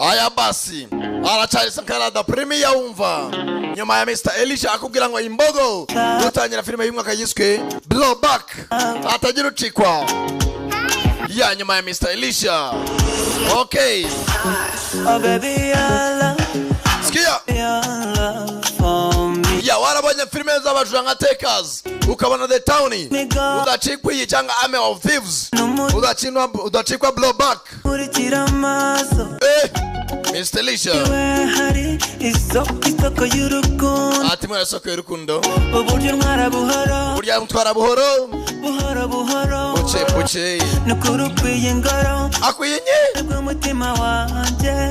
Aya basi, aracyari Sankara da Premier. Wumva nyuma ya Mr Elisha akubwira ngo imbogo, dutangira filime y'umwaka yiswe Blowback, atagira ucikwa ya nyuma ya Mr Elisha. Okay. Oh baby, I love Sikia. your love for me. Ya, warabonye filime z'abajura nka Takers, ukabona The Town, udacikwa iyi cyangwa Army of Thieves, udacikwa Blowback. Nkurikira amaso. Eh, Mr Elisha. Iwe hari isoko, isoko y'urukundo. Ati mwana, soko y'urukundo. Uburyo ntwara buhoro. Burya mutwara buhoro. Buhoro buhoro. Buke buke. Nukuri ukwiye ingoro. Akwiye nye. Rw'umutima wanjye,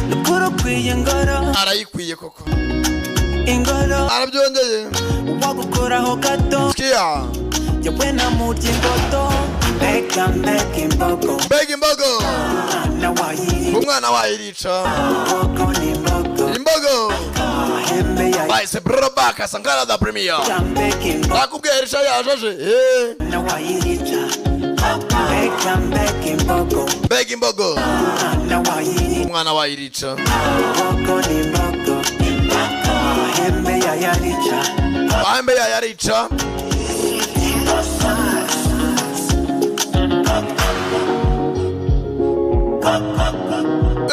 nukuri ukwiye ingoro. Arayikwiye koko. Ingoro. Arabyongeye. Wagukoraho gato. Sikia. Yewe namurya ingoto. Mbega mbega imbogo. Mbega imbogo. Umwana wayirica. Umwana wayirica. Imbogo ni imbogo. Imbogo. Amahembe ya Bahise Blowback, Sankara da Premier. Mbega imbogo. Nakubwiye Elisha yajeje, eh. Umwana wayirica. Mbega mbega imbogo. Mbega imbogo. Umwana wayirica. Umwana wayirica. Imbogo ni imbogo. Amahembe yayarica. Amahembe yayarica.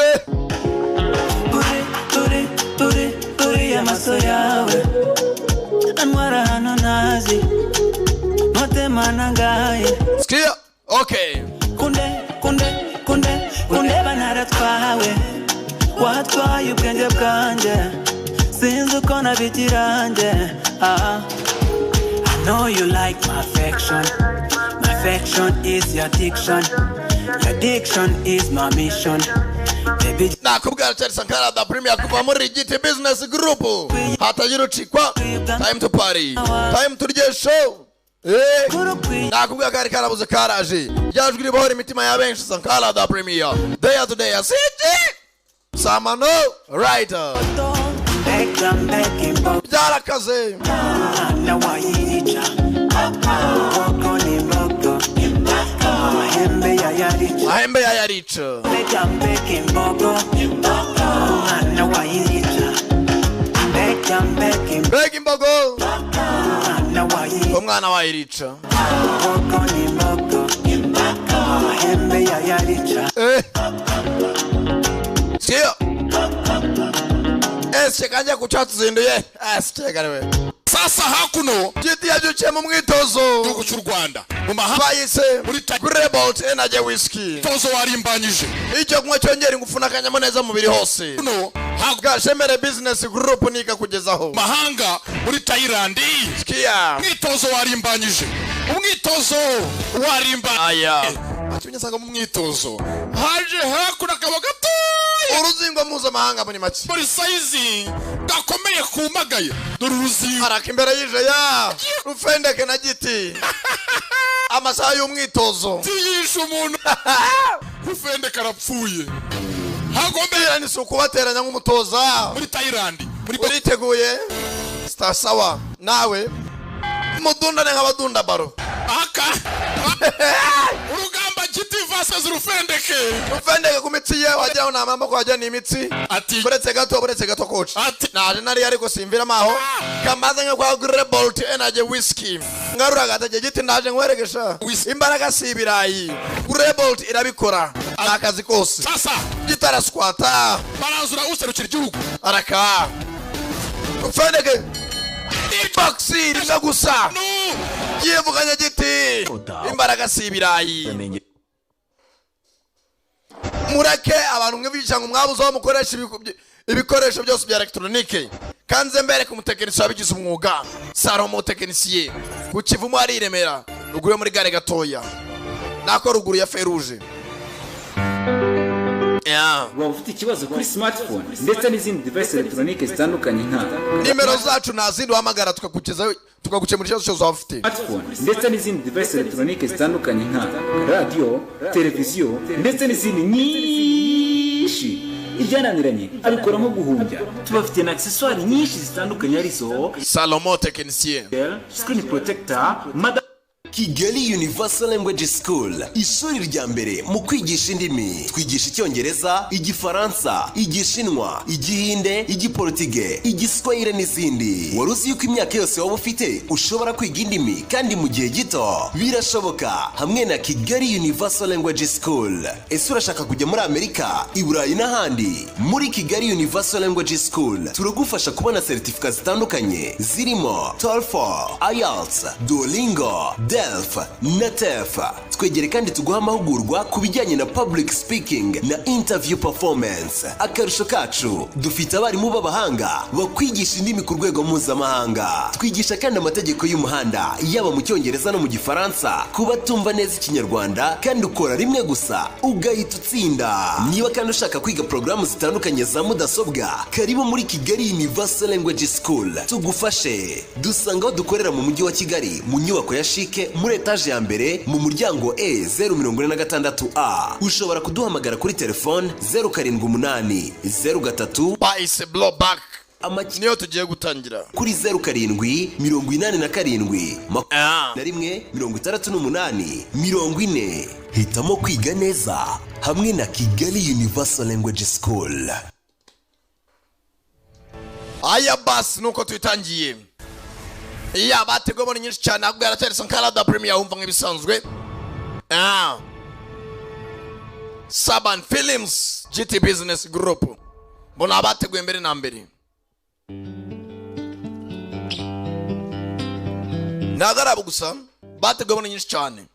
Eh. Turi turi turi turi amaso yawe antwara ahantu ntazi mutima nangaye. Sikia. Okay. Kunde kunde kunde kundeba naratwawe, watwaye ubwenge bwanjye, sinzi uko nabigirange, ah. I know you like my affection. My affection is your addiction. Your addiction is my mission. Baby, Nakubwira cyari Sankara da Premier kuva muri Giti Business Group. Hatagira ucikwa. Time to party, time to rye show. Eh, nakubwira kari karabuze karaje. Ryajwi ribohora imitima ya benshi, Sankara da Premier. Day to day city Samano Writer. Mbega mbega imbogo. Byarakaze. Umwana wayirica. Imbogo ni imbogo. Amahembe yayarica. Amahembe yayarica. Mbega mbega imbogo. Umwana wayirica. Mbega mbega imbogo. Mbega imbogo. Umwana wayirica. Umwana wayirica. Imbogo ni imbogo. Amahembe yayarica. Eh. Siyo. Ese kajya ku cyatuzinduye. Ese kariwe. Sasa hakuno. Giti yabyukiye mu mwitozo. Gihugu cy'u Rwanda mu mahanga. Bayise Grebolt Energy Whisky. Mwitozo warimbanyije. Icyo kunywa cyongera ingufu n'akanyamuneza mu mubiri hose. Kuno Gashemere Business Group nika kugezaho. Mahanga muri Thailand. Sikia. Umwitozo warimbanyije. Umwitozo warimba. Aya. Ati nsanga mu mwitozo haje hakuno akaba gatoya. Uruzingo mpuzamahanga muri make. Muri size gakomeye kumagaye. Dore uruzingo. Araka imbere y'ije ya rufendeke na Giti. Amasaha y'umwitozo. Tiyishe umuntu. Rufendeke arapfuye. Hagombera ni sukubateranya nk'umutoza. Muri Thailand. Muri uriteguye? Star sawa. Nawe mudundane nk'abadunda baro. Aka. Urugamba Giti versus Rufendeke. Rufendeke ku mitsi ye wagira ngo nta mpamvu ko wagira ni imitsi. Ati buretse gato, buretse gato coach. Ati naje nari ariko simviramo aho. Kamaze nka kwa Grebolt Energy Whisky. Ngarura gatege Giti, ndaje nkweregesha. Imbaraga si ibirayi. Grebolt irabikora. Akazi kose. Sasa Giti arasquata. Baranzura userukira igihugu. Araka. Rufendeke. Boxi rimwe gusa. Yivuganye Giti. Imbaraga si ibirayi. Mureke abantu mwibica ngo mwabuze aho mukoresha ibikoresho byose bya electronique. Kanze mbere ku mutekinisiye wabigize umwuga, Salomo tekinisiye ku Kivumu ari i Remera, ruguru yo muri gare gatoya, nako ruguru ya feruje. Yeah. Waba ufite ikibazo kuri smartphone ndetse n'izindi device electronique zitandukanye nka Nimero zacu nta zindi, uhamagara tukakugezaho, tukagukemura ikibazo cyose waba ufite. Smartphone ndetse n'izindi device electronique zitandukanye nka radio, televiziyo ndetse n'izindi nyinshi, ibyananiranye abikora nko guhumbya. Tubafite na accessoire nyinshi zitandukanye arizo Salomo tekinisiye, screen protector, mother Kigali Universal Language School, ishuri rya mbere mu kwigisha indimi. Twigisha Icyongereza, Igifaransa, Igishinwa, Igihinde, Igiportige, Igiswahili n'izindi. Wari uzi yuko imyaka yose waba ufite ushobora kwiga indimi kandi mu gihe gito? Birashoboka hamwe na Kigali Universal Language School. Ese urashaka kujya muri Amerika, i Burayi n'ahandi? Muri Kigali Universal Language School turagufasha kubona seritifika zitandukanye zirimo TOEFL, IELTS, Duolingo, DELF na TEF. Twegere kandi tuguha amahugurwa ku bijyanye na public speaking na interview performance. Akarusho kacu, dufite abarimu b'abahanga bakwigisha indimi ku rwego mpuzamahanga. Twigisha kandi amategeko y'umuhanda yaba mu Cyongereza no mu Gifaransa ku batumva neza Ikinyarwanda, kandi ukora rimwe gusa ugahita utsinda. Niba kandi ushaka kwiga porogaramu zitandukanye za mudasobwa, karibu muri Kigali Universal Language School tugufashe. Dusanga aho dukorera mu mujyi wa Kigali, mu nyubako ya Chic, muri etaje ya mbere, mu muryango E 046 A. Ushobora kuduhamagara kuri telefone 078 03 Bahise blow back, niyo tugiye gutangira. Kuri 07 87 1 68 40. Hitamo kwiga neza hamwe na Kigali Universal Language School. Aya basi nuko tuyitangiye. Iya bateguwe ni nyinshi cyane, ahubwo yaracyari Sankara da Premier, wumva nk'ibisanzwe. Saban Films, GT Business Group, mbona abateguye mbere na mbere. Ntabwo ari abo gusa bateguwe ni nyinshi cyane.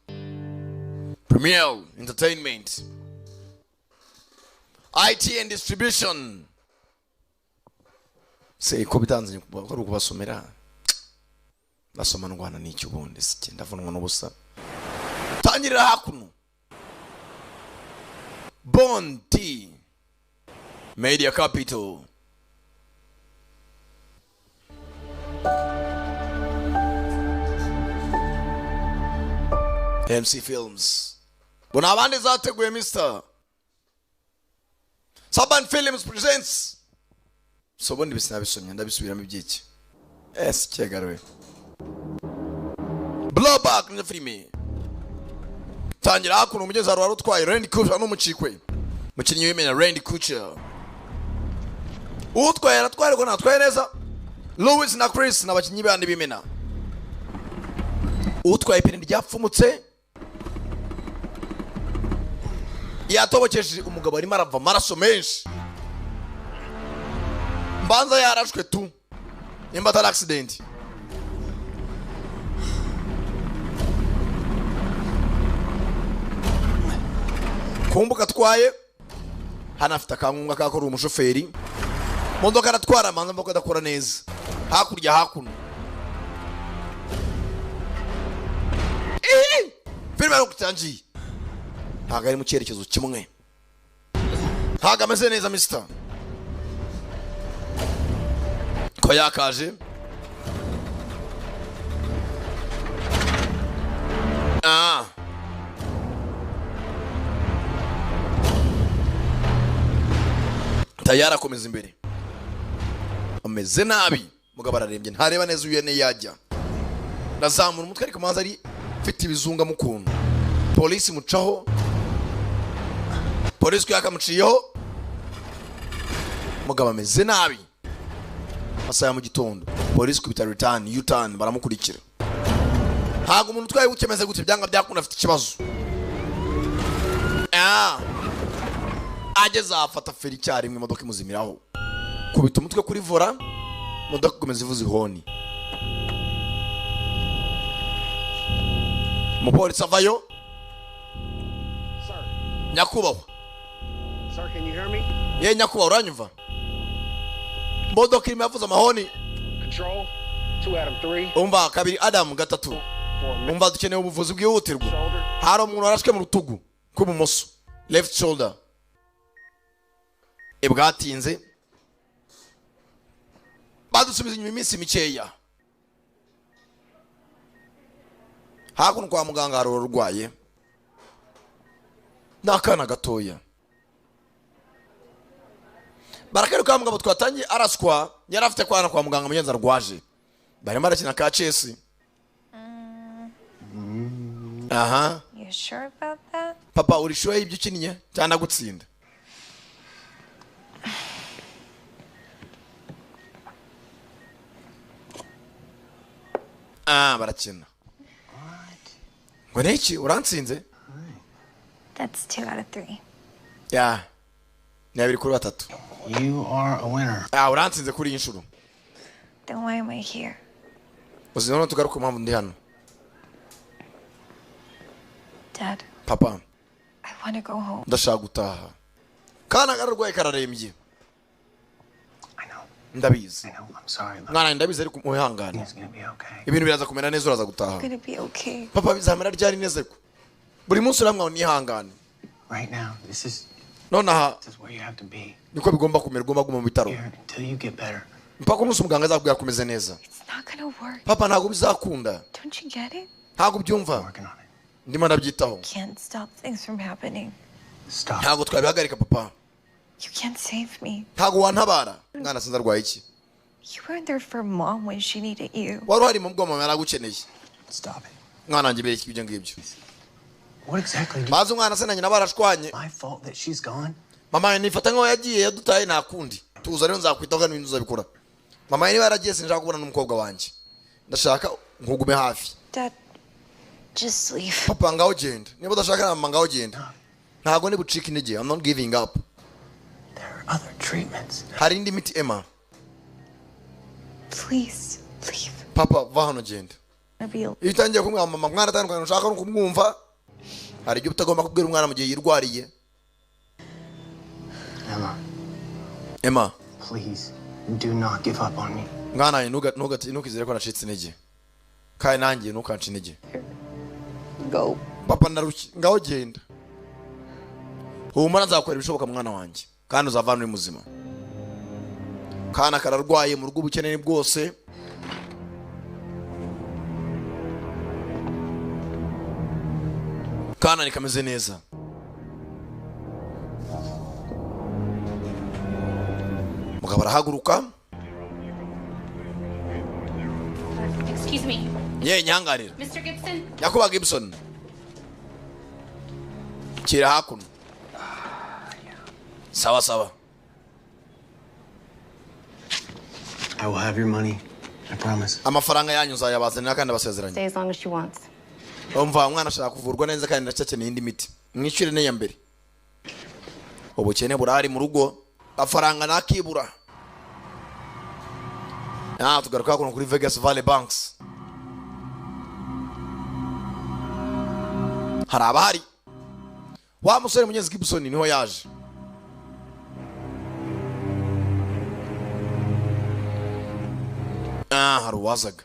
Premier Entertainment, IT and Distribution. Se ko bitanze ko ari ukubasomera, basoma ndwana n'icyo ubundi si ndavunwa n'ubusa. Tangirira hakuno. Bonti Media Capital. MC Films. Bona abandi zateguye Mr. Saban Films presents. So bundi bisinabisomye ndabisubiramo ibyiki. Es cyegaruwe. Blowback ni filime. Tangira hakuno umugezi wari utwaye Randy Kutcher n'umucikwe. Mukinnyi w'imena Randy Kutcher. Utwaye aratwaye ariko natwaye neza. Louis na Chris n'abakinnyi bandi b'imena. Utwaye ipine ryapfumutse. Yatobokeje umugabo arimo arava amaraso menshi. Mbanza yarashwe tu. Nimba atari accident. Kumbuka atwaye hano afite akangunga kakora umushoferi. Modoka aratwara manza mvuga adakora neza. Hakurya hakuno. Filime ari kutangiye. Ntabwo ari mu cyerekezo kimwe. Ntabwo ameze neza Mr. Ko yakaje. Tayari akomeza imbere. Ameze nabi. Mugabo ararembye ntareba neza uyu yajya. Nazamura umutwe ariko manza ari mfite ibizunga mukuntu. Polisi mucaho. Polisi yakamuciyeho. Mugabo ameze nabi. Masaha mu gitondo. Polisi kubita return, U-turn baramukurikira. Ntago umuntu utwaye ukemeze gute byanga byakunda afite ikibazo. Ageze afata feri icyarimwe imodoka imuzimiraho. Kubita umutwe kuri vora, imodoka ikomeza ivuza ihoni. Umupolisi avayo. Nyakubahwa. Sir, can you hear me? Ye nyakubahwa uranyumva? Imodoka irimo yavuze amahoni. Control 2 Adam 3. Umva 2 Adam 3. Umva dukeneye ubuvuzi bwihutirwa. Hari umuntu warashwe mu rutugu kw'ibumoso. Left shoulder. Ibwatinze. Badusubiza inyuma iminsi mikeya. Hakuno kwa muganga hari urwaye. N'akana gatoya. Barakaruka mugabo twatangiye araswa, yari afite kwana kwa muganga mugenzi arwaje. Barimo barakina ka chess. Aha. You sure about that? Papa, uri sure y'ibyo ukiniye cyangwa gutsinda? Ah, barakina. Ngo niki urantsinze? That's 2 out of 3. Yeah. Ni 2 kuri 3. You are a winner. Ah, urantsinze kuri iyi nshuro. Then why am I here? Uzi noneho tugaruke impamvu ndi hano. Dad, Papa, I want to go home. Ndashaka gutaha. Kana kararwaye kararembye. Ndabizi. I'm sorry. Look, Mwana, ndabizi ariko muhangane. it's gonna be okay. Ibintu biraza kumera neza, uraza gutaha. I'm gonna be okay. Papa, bizamera ryari neza ariko? Buri munsi uramwa nihangane. Right now, this is Nonaha this is where you have to be niko bigomba kumera, ugomba kuguma mu bitaro. here until you get better. Mpaka umunsi umuganga azakubwira ko umeze neza. It's not gonna work. Papa, ntabwo bizakunda. Don't you get it? Ntabwo ubyumva. Working on it. Ndimo ndabyitaho. Can't stop things from happening. Stop. Ntabwo twabihagarika, papa. You can't save me. Ntabwo wantabara. Mwana, sinzi arwaye iki. You weren't there for Mom when she needed you. Wari uhari mu bwo mama yaragukeneye. Stop it. Mwana wanjye, bereka ibyo ngibyo. What exactly do Maze umwana se na nyina barashwanye. my fault that she's gone? Mama nifata nkaho yagiye yadutaye, nta kundi. Tuza rero, nzakwitaho kandi ibintu uzabikora. Mama niba yaragiye, sinshaka kubona n'umukobwa wanjye, ndashaka nkugume hafi. Dad, just leave. Papa, ngaho genda. Niba udashaka na mama, ngaho genda. Ntabwo ndi bucike intege. I'm not giving up. There are other treatments. Hari indi miti, Emma. Please, leave. Papa, va hano, genda. I'll be Iyo utangiye kumwira mama mwana atandukanye, ushaka no kumwumva. Hari ibyo utagomba kubwira umwana mu gihe yirwariye. Emma, Emma, please do not give up on me. Mwana wanjye, ntukizere ko nacitse intege, kandi nanjye ntukance intege. Go. Papa, ndarushye, ngaho genda. Humura, nzakora ibishoboka mwana wanjye, kandi uzavana uri muzima. Kana kararwaye mu rugo, ubukene ni bwose. Kana ntikameze neza. Mugabo arahaguruka. Excuse me, Ye, nyangarira. Mr. Gibson? Nyakubahwa Gibson, kira hakuno. Sawa sawa. I will have your money. I promise. Amafaranga yanyu nzayabazanira kandi abasezeranye. Stay as long as she wants. Umva, umwana ashaka kuvurwa neza kandi ndacyakeneye indi miti, mwishyure n'iya mbere. Ubukene burahari mu rugo, amafaranga ntakibura. Ah, tugaruka hakuno kuri Vegas Valley Banks, hari abahari. Wa musore munyezi Gibson niho yaje. Ah, hari uwazaga.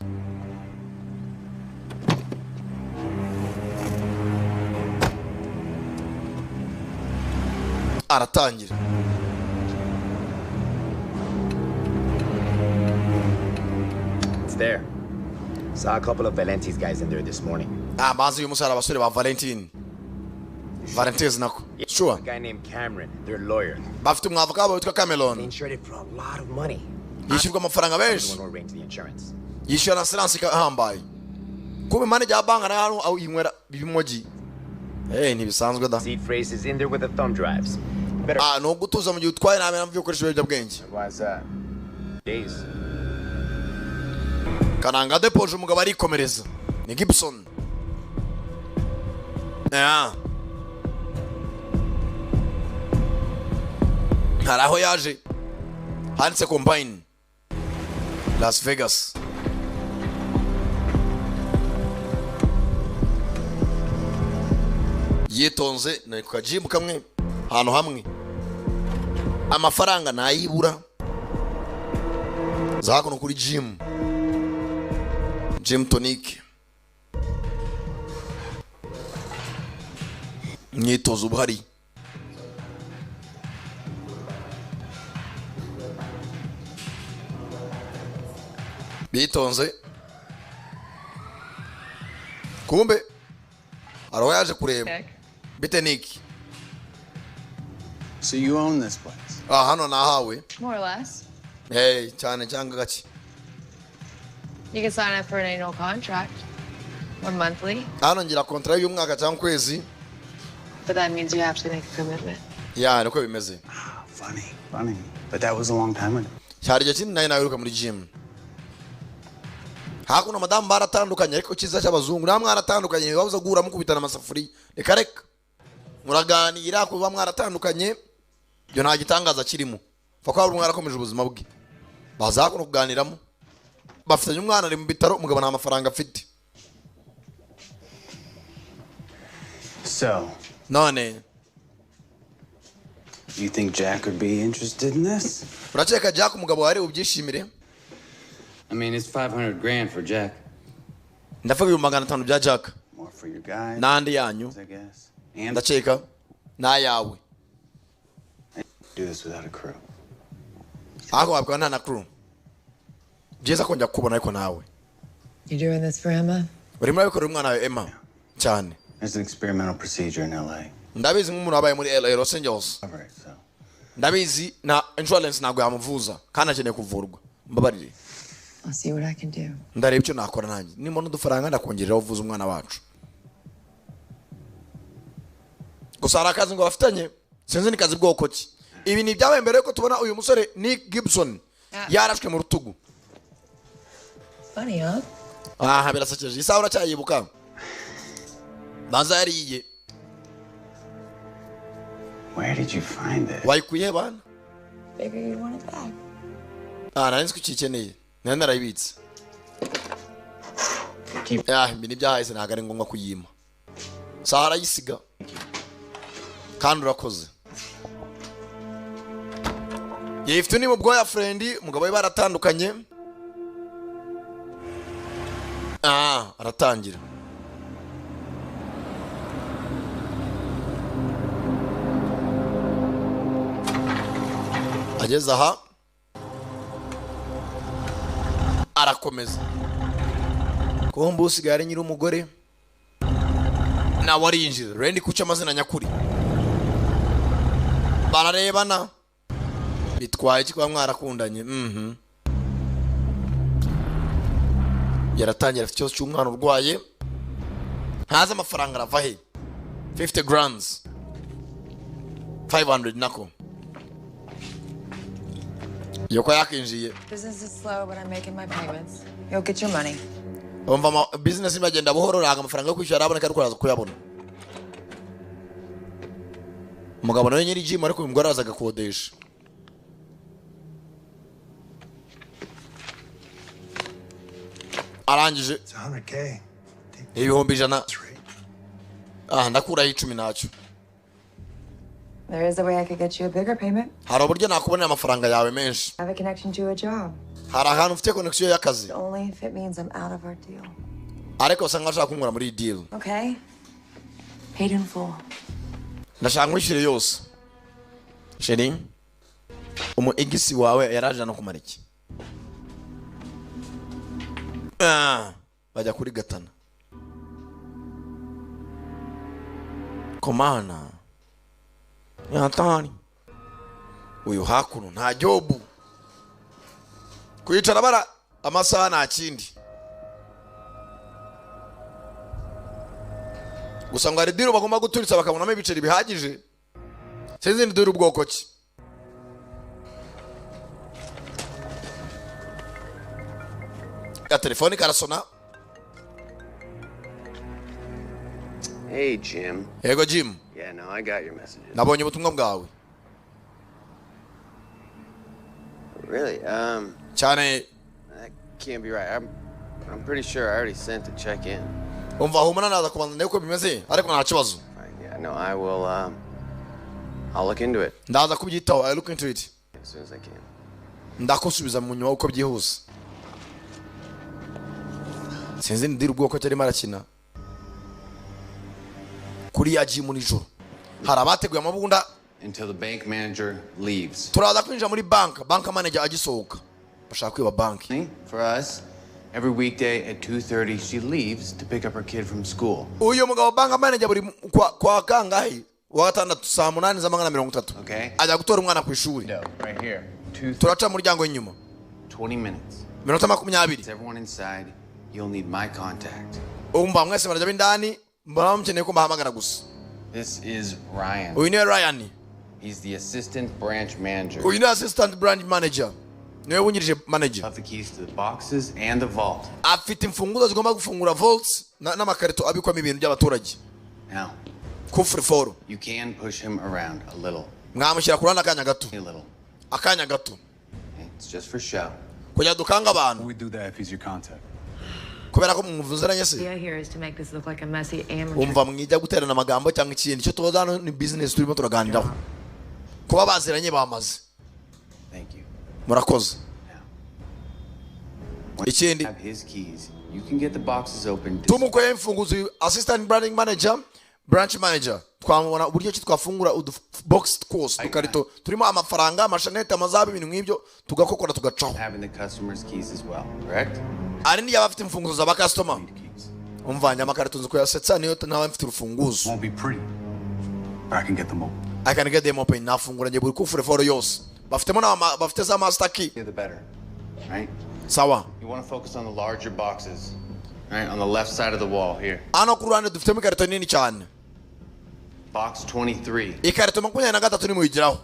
Aratangira. It's there. Saw a couple of Valenti's guys in there this morning. Ah, bazi uyu musore, abasore ba Valentine, Valentines nako, sure. A guy named Cameron, their lawyer. Bafite umwavoka wabo witwa Cameron. They insured it for a lot of money. Yishyurwa amafaranga I'm the menshi. one who arranged the insurance. Yishyura na assurance ihambaye. Kuba manager wa banki nawe hano aho yinywera ibimogi. Eh, ntibisanzwe da. Seed phrase is in there with the thumb drives. Better. Ah, ni ugutuza mu gihe utwaye, nta mpamvu yo gukoresha ibiyobyabwenge. Why's that? Days. Kananga depoje, umugabo arikomereza, ni Gibson. Yeah. Hari aho yaje handitse Combine Las Vegas. Yitonze ni ku kajibu kamwe ahantu hamwe, amafaranga ntayibura. Za hakuno kuri gym, gym tonic, imyitozo uba uhari. Bitonze, kumbe hari aho yaje kureba. Bite, Nick? So you own this place? Ah, hano nahawe. More or less. Hey, cyane cyangwa gake. You can sign up for an annual contract. Or monthly, Hano ngira contrat y'umwaka cyangwa ukwezi. but that means you have to make a commitment. Ya, niko bimeze. Funny, funny. But that was a long time ago. Cyari igihe kinini nawe nawiruka muri gym. Hakuno madamu baratandukanye, ariko cyiza cy'abazungu namwe mwaratandukanye bibabuza guhura mukubitana amasafuriya. Reka reka, muraganira. Kuba mwaratandukanye ibyo nta gitangaza kirimo, pfa kuba buri umwe yarakomeje ubuzima bwe. Baza hakuno kuganiramo, bafitanye umwana ari mu bitaro, umugabo nta mafaranga afite. So, none you think Jack would be interested in this? Urakeka Jack umugabo wawe ubyishimire? I mean, it's 500 grand for Jack. Ndavuga 500,000 bya Jack. More for your guys. N'andi yanyu. I guess. And ndakeka n'ayawe. Do this without a crew. Ariko wabikora nta na crew. Byiza kongera kukubona ariko nawe. You doing this for Emma? Urimo urabikorera umwana wawe Emma cyane. There's an experimental procedure in LA. Ndabizi nk'umuntu wabaye muri LA, Los Angeles. Ndabizi na insurance ntabwo yamuvuza kandi akeneye kuvurwa, mbabarire. I'll see what I can do. Ndareba icyo nakora nanjye, nimbona udufaranga ndakongerera uvuza umwana wacu. Gusa hari akazi ngo bafitanye, sinzi ni kazi bwoko ki. Ibi ni ibyabaye mbere yuko tubona uyu musore Nick Gibson yarashwe mu rutugu. Funny, huh? Aha birasekeje, isaha uracyayibuka, banza yariye. Where did you find it? Wayikuye bana? Figure you'd want it back. Ah, nari nzi ko ukikeneye, nari narayibitse. Ah, ibi ni ibyahise, ntabwo ari ngombwa kuyima. Saha arayisiga kandi urakoze. Yifite ni mu bwoya friend, umugabo we baratandukanye. Ah, aratangira. Ageze aha arakomeza kumba usigaye ari nyir'umugore nawe arinjira. Randy kuca amazina nyakuri, bararebana, bitwaye iki kuba mwarakundanye? Yaratangira afite ikibazo cy'umwana urwaye, ntazi amafaranga arava he. 50 grams, 500 nako yoko yakinjiye. Business is slow, but I'm making my payments. You'll get your money. Umva, business iragenda buhoro, ntabwo amafaranga yo kwishyura araboneka, ariko araza kuyabona. Umugabo nawe nyiri gym, ariko uyu mugore araza agakodesha. Arangije It's 100K. 100,000. Ah, ndakuraho 10 ntacyo. There is a way I could get you a bigger payment. Hari uburyo nakubonera amafaranga yawe menshi. I have a connection to a job. Hari ahantu ufite connection y'akazi. Only if it means I'm out of our deal. Ariko usanga ashaka kunkura muri iyi deal. Okay? Paid in full. Ndashaka nkwishyure yose. Chérie, umu ex wawe yaraje no kumara iki? Ah, bajya kuri gatana komana yatani. Uyu hakuno nta job, kwicara bara amasaha nta kindi. Gusa ngo hari deal bagomba guturitsa bakabonamo ibiceri bihagije, sinzi ni deal ubwoko ki. Ya telefone karasona. Hey, Jim. Yego Jim. Yeah, no, I got your messages. Nabonye ubutumwa bwawe. Really? Cyane. That can't be right. I'm pretty sure I already sent the check in. Umva, humura, naza kubanza ndebe uko bimeze, ariko nta kibazo. Yeah, no, I will. I'll look into it Ndaza kubyitaho, I look into it. as soon as I can. Ndakusubiza mu nyuma uko byihuse. Sinzi ni deal ubwoko arimo arakina. Kuri ya gym nijoro hari abateguye amabunda. Until the bank manager leaves. Turaza kwinjira muri bank, bank manager agisohoka. Bashaka kwiba banki. For us, every weekday at 2:30, she leaves to pick up her kid from school. Uyu mugabo bank manager buri kwa kangahe wa gatandatu saa 8 z'amanywa na 30 Okay. ajya gutora umwana ku ishuri. No, right here. 2 Turaca mu muryango w'inyuma. 20 minutes. Minota 20. It's everyone inside. You'll need my contact. Umva, mwese barajya b'indani, mbona mukeneye ko mbahamagara gusa. This is Ryan. Uyu niwe Ryan. He's the assistant branch manager. Uyu ni assistant branch manager, niwe wungirije manager. Have the keys to the boxes and the vault. Afite imfunguzo zigomba gufungura vaults n'amakarito abikwamo ibintu by'abaturage. Now, Coffre-fort. you can push him around a little. Mwamushyira ku ruhande akanya gato. A little. Akanya gato. It's just for show. Kugira dukanga abantu. We do that if he's your contact. Kubera ko muvuzeranye se. The idea here is to make this look like a messy amateur. Umva, mwijya guterana amagambo cyangwa ikindi, icyo tubaza hano ni business turimo turaganiraho, kuba baziranye bamaze. Thank you. Murakoze. Ikindi, Have his keys. You can get the boxes open. Tumukoye imfunguzo assistant branding manager, branch manager, twamubona uburyo ki twafungura udu box twose, udukarito turimo amafaranga, amashanete, amazabu, ibintu nk'ibyo, tugakokora tugacaho. Having the customers' keys as well, correct? Ari niyo aba afite imfunguzo za bakasitoma. Umvanye amakarito nzi kuyasetsa, niyo nawe mfite urufunguzo. Won't be pretty, but I can get them open. I can get them open. Nafungura njye buri coffre-fort yose bafitemo bafite za master key. The better, right? Sawa. You want to focus on the larger boxes, right? On the left side of the wall here. Hano ku ruhande dufitemo ikarito nini cyane. Box 23. Ikarito 23 nimuyigiraho.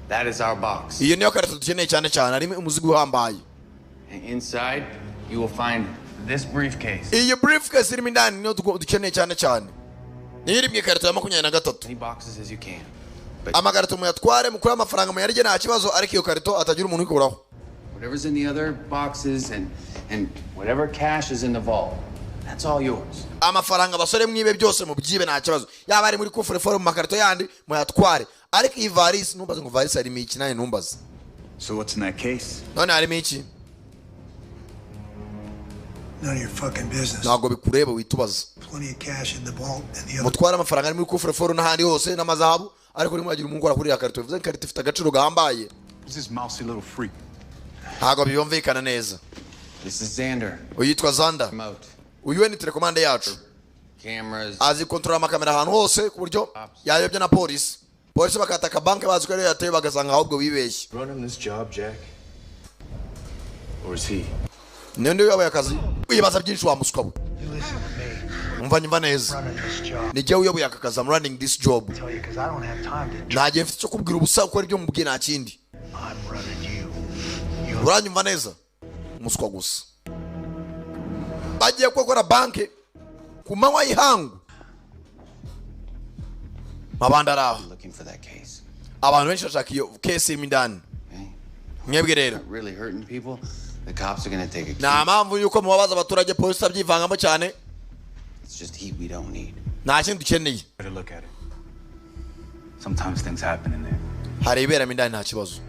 That is our box. Iyo niyo karito dukeneye cyane cyane, harimo umuzigo uhambaye. And inside, you will find this briefcase. Iyi briefcase irimo indani niyo dukeneye cyane cyane, niyo iri mu ikarito ya 23. Many boxes as you can. Amakarito muyatware, mukure amafaranga muyarye, nta kibazo, ariko iyo karito atagira umuntu uyikuraho. Whatever's in the other boxes and whatever cash is in the vault, that's all yours. Amafaranga abasore mwibe byose, mubyibe, nta kibazo, yaba ari muri coffre-fort, mu makarito yandi, muyatware, ariko iyi varisi ntumbaze ngo varisi harimo iki, nawe ntumbaze. So what's in that case? None harimo iki? None of your fucking business. Ntabwo bikureba, witubaza. Plenty of cash in the vault and the other. Mutware amafaranga ari muri coffre-fort n'ahandi hose n'amazahabu, ariko ntimwagira umuntu ukora kuri iriya karito, bivuze ko ikarito ifite agaciro gahambaye. Who's this mousy little freak? Ntabwo byumvikana neza. This is Xander. Uyu yitwa Zanda. Remote. Uyu we ni telekomande yacu. Cameras. Azi kontorora amakamera ahantu hose ku buryo yayobya na polisi, polisi bakataka banki bazi ko ariyo yateye, bagasanga ahubwo bibeshye. Running this job, Jack? Or is he? Niyo ndiyo uyoboye akazi, wibaza byinshi wa muswa we. Umva, nyumva neza, ni jyewe uyoboye aka kazi. I'm running this job. Tell you, because I don't have time to. Nta gihe mfite cyo kubwira ubusa, ukora ibyo mubwiye, nta kindi. Uranyumva neza? Umuswa gusa. Bagiye gukora banki ku manywa y'ihangu, mabanda ari aho. Looking for that case. Abantu benshi bashaka iyo case irimo indani. Mwebwe rero, Not really hurting people. The cops are gonna take a nta mpamvu y'uko mubabaza abaturage, polisi abyivangamo cyane. It's just heat we don't need. Nta kindi dukeneye. Better look at it. Sometimes things happen in there. Hari iberamo indani, nta kibazo.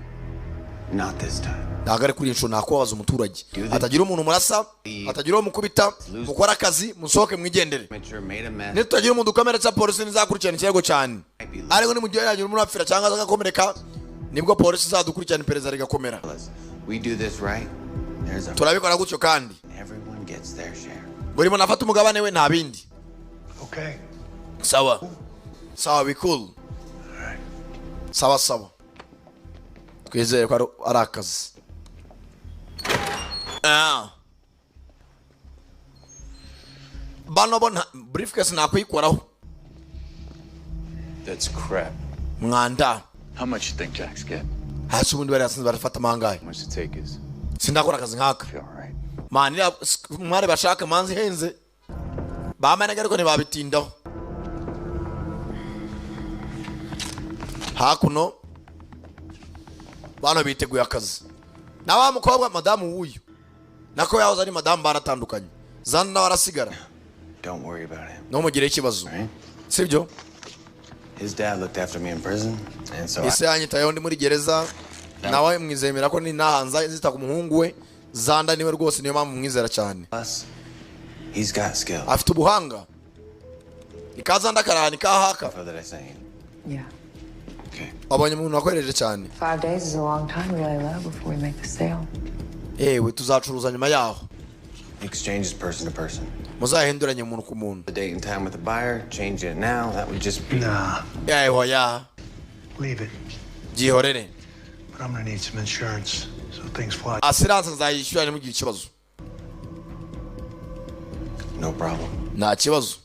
Not this time. Ntabwo ari kuri iyi nshuro, nta umuturage, hatagira umuntu murasa, hatagira uwo mukubita. Mukore akazi, musohoke mwigendere. Amateur made a mess. Nitutagira umuntu ukomeretsa, polisi ntizakurikirana ikirego cyane, ariko nimugihe yagira umuntu apfira cyangwa agakomereka, nibwo polisi izadukurikirana, iperereza rigakomera. We do this right. There's a Turabikora gutyo kandi everyone gets their share. Buri muntu afata umugabane we, nta bindi. Okay. Sawa sawa, be cool. Sawa sawa, twizere ko ari akazi. Ah. Bano bo briefcase nakwikoraho. That's crap. Mwanda. How much you think Jack's get? Hasi ubundi bari yasinze, barafata amangahe? How much to take is Sindakora akazi nk'aka mani, iriya mwari bashaka manzi ihenze bamanaga, ariko ntibabitindaho. Hakuno bano biteguye akazi na wa mukobwa, madamu w'uyu, nako yahoze ari madamu, baratandukanye, Zana nawe arasigara. Don't worry about him. Ntumugireho ikibazo, sibyo? His dad looked after me in prison, and so I, Ese yanyitayeho ndi muri gereza, nawe mwizemera ko ni nahanza zita ku muhungu we Zanda, niwe rwose, niyo mpamvu mwizera cyane. He's got skill. Afite ubuhanga, ikazanda karahani kahaka. Info that I sent you. Yeah. Wabonye umuntu wakoresheje cyane. 5 days is a long time. We lay low before we make the sale. Ewe, tuzacuruza nyuma yaho. Exchange is person to person. Muzahinduranye umuntu ku muntu. The date and time with the buyer, change it now. That would just be. Nah. Yewe ya. Leave it. Byihorere. But I'm gonna need some insurance so things fly. Assurance nzayishyura ntimugire ikibazo. No problem. Nta kibazo.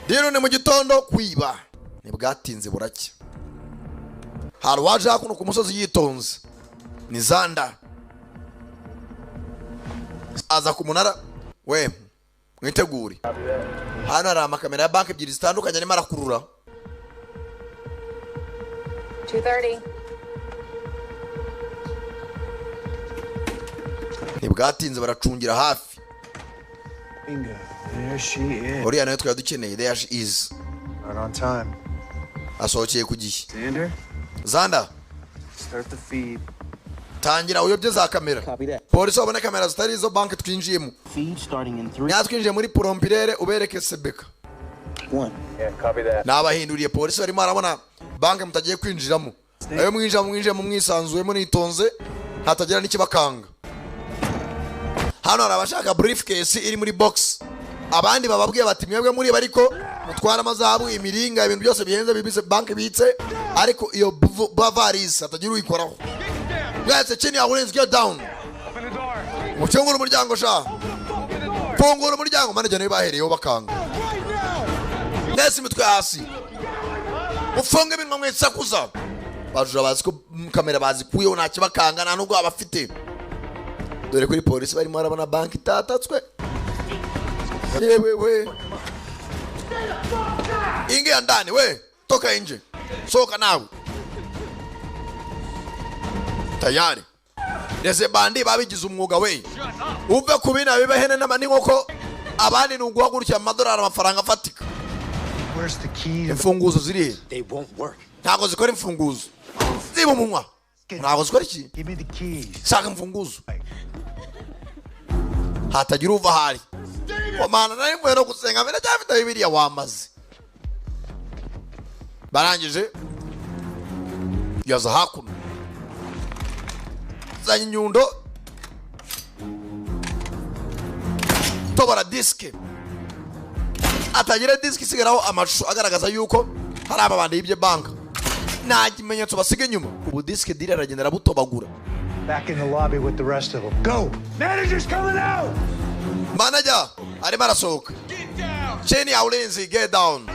Rero ni mu gitondo kwiba ntibwatinze buracya. Hari uwaje hakuno ku musozi yitonze, ni Zanda aza ku munara we mwitegure. Hano hari amakamera ya banki ebyiri zitandukanye arimo arakurura. 2:30. Ntibwatinze baracungira hafi. Bingo. There she is. Uriya nawe twari dukeneye. There she is. Right on time. Asohokeye ku gihe. Xander, Zanda, start the feed. Tangira uyobye za kamera, polisi babone kamera zitari izo banki twinjiyemo. Feed starting in 3. Natwinjiye muri porompirere ubereke sebeka. 1. Yeah, copy that. Nabahinduriye polisi barimo arabona banki mutagiye kwinjiramo. Ayo mwinjira mwinjiyemo mwisanzuye munitonze, hatagira n'ikibakanga. Hano hari abashaka briefcase iri muri box, abandi bababwiye bati mwebwe muri bariko mutwara amazahabu, imiringa, ibintu byose bihenze bibise banki bitse, ariko iyo bavarisi hatagira uyikoraho. Mwese chini ya ulinzi, get down. Mufungure umuryango sha, fungura umuryango. Manager niwe bahereyeho bakanga. Mwese imitwe hasi, mufunge iminwa mwisakuza. Bajura bazi ko kamera bazikuyeho nta kibakanga, nta nubwo abafite. Dore kuri polisi barimo barabona banki itatatswe. Yewe we, ingia ndani we, toka nje, soka nawe tayari. Ndetse bandi babigize umwuga we, uve ku bina biba hene n'inkoko, abandi ni uguhagurukira amadolari, amafaranga afatika. Where's the key? Imfunguzo ziri he? They won't work. Ntabwo zikora imfunguzo, ziba umunwa, ntabwo zikora iki. Give me the keys. Shaka imfunguzo, hatagira uva ahari. Mana nari mvuye no gusenga mbere cyafite Bibiliya wamaze. Barangije yaza hakuno, zanye inyundo, tobora disike, atagira disike isigaraho amashusho agaragaza yuko hari ababandi yibye banka, nta kimenyetso basiga inyuma. Ubu disike diri aragenda arabutobagura. Back in the lobby with the rest of them. Go! Manager's coming out! Manager arimo arasohoka. Chini ya ulinzi, get down.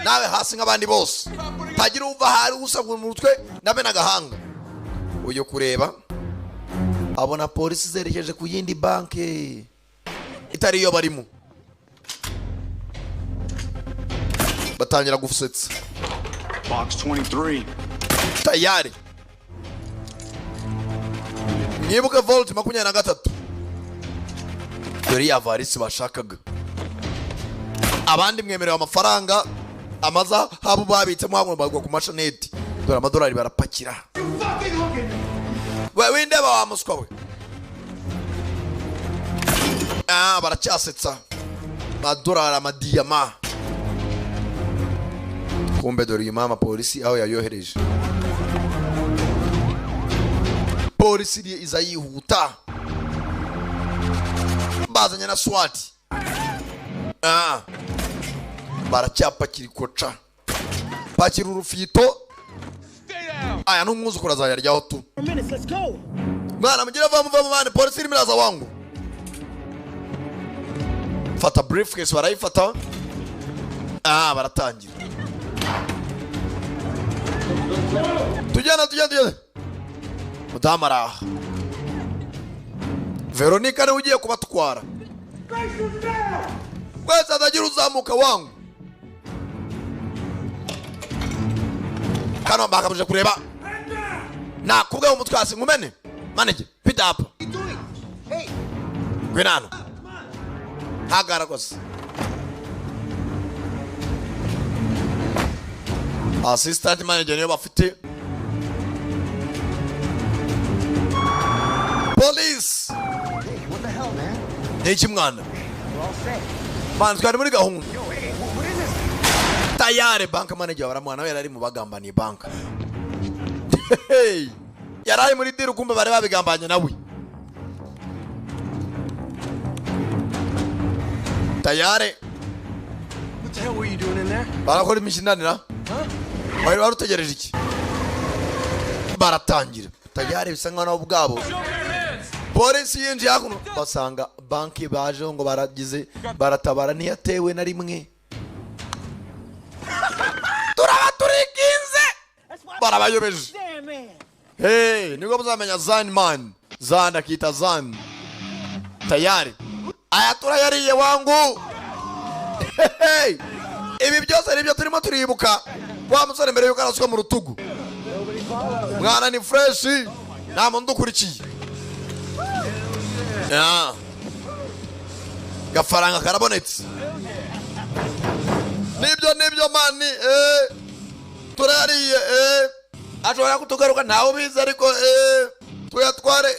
Nawe hasi nk'abandi bose, tagira uva ahari usabwa mu mutwe nabe n'agahanga. Uyu kureba abona polisi zerekeje ku yindi banki itari iyo barimo, batangira gusetsa. Box 23. Tayari mwibuke volt 23, dore ya varisi bashakaga. Abandi mwemerewe amafaranga amazahabu babitsemo hamwe bagwa ku mashaneti, dore amadolari barapakira. We windeba wa muswa we. Baracyasetsa amadolari, amadiyama. Kumbe dore uyu mama polisi aho yayohereje. Polisi iri iza yihuta, bazanye na SWAT. Baracyapakira ikoca, pakira urufito. Aya n'umwuzukuru azayaryaho tu. Minutes, let's go. Mwana mugira va muva muvane, polisi irimo iraza wangu. Fata briefcase, barayifata. Baratangira. Tujyana tujyana tujyana. Mudamu araha. Veronica niwe ugiye kubatwara. Wese atagira uzamuka wangu. Kano bakamuje kureba. Nakubwe mu mutwe hasi nkumene. Manager, pita hapa. Ngwino hano. Hagara rwose. Assistant manager niyo bafite. Police. Hey, what the hell, man? Ni mwana. We're all set. Bana twari muri gahunda. Yo, hey, what is this? Tayari bank manager baramwana we yari mu bagambaniye bank. Hey! Yari muri deal kumbe bari babigambanye nawe. Tayari. What the hell were you doing in there? Barakora imishinanira? Huh? Wari warutegereje iki? Baratangira. Tayari bisa nkaho nabo ubwabo Polisi yinjiye hakuno basanga banki bajeho ngo baragize baratabara, ntiyatewe na rimwe. Turaba turikinze, barabayobeje. Hey, nibwo muzamenya Zan man. Zan akita Zan tayari. Aya turayariye wangu. Hey, ibi byose nibyo turimo turibuka. Wa musore mbere yuko araswa mu rutugu, mwana ni fresh, nta muntu ukurikiye. Gafaranga karabonetse. Nibyo nibyo mani, turariye, ashobora kutugaruka ntawe ubizi, ariko tuyatware,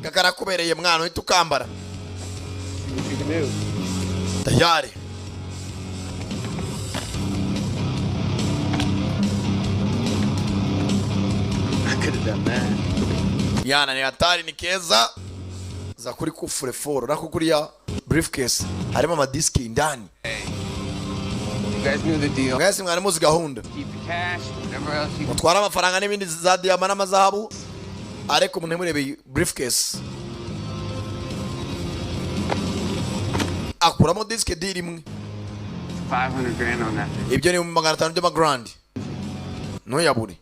kakarakubereye mwana, uhita ukambara tayari. Yana ni hatari, ni keza za kuri kufure foro nako kuriya briefcase harimo amadiski indani. Mwese mwari muzi gahunda, mutwara amafaranga n'ibindi za diyama n'amazahabu, ariko muntemurebe briefcase. Akuramo diski diri imwe, ibyo ni 500 by'amagrand, ntuyabure.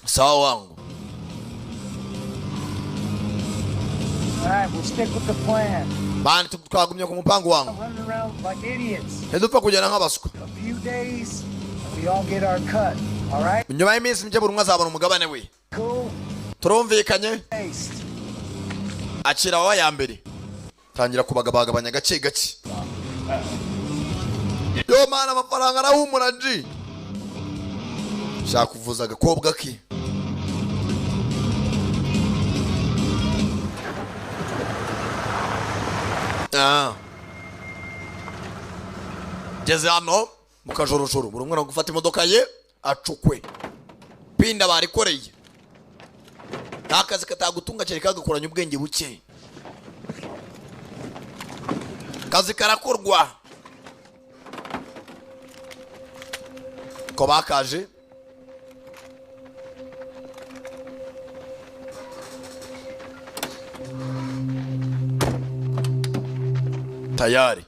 Sawa wangu. All right, we'll stick with the plan. Bani twagumye ku mupango wangu. Running around like idiots. Ntidupfa kugenda nk'abaswa. A few days, we all get our cut. All right? Nyuma y'iminsi mike buri umwe azabona umugabane we. Cool. Turumvikanye. Taste. Akira wa ya mbere. Tangira kubagabagabanya gake gake. Yo mana, amafaranga arahumura nji. Shaka kuvuza agakobwa ke. Geze hano mu kajorojoro, buri umwe gufata imodoka ye acukwe. Pinda barikoreye. Nta kazi katagutunga cyane kagakoranya ubwenge buke. Kazi karakorwa. Ko bakaje tayari.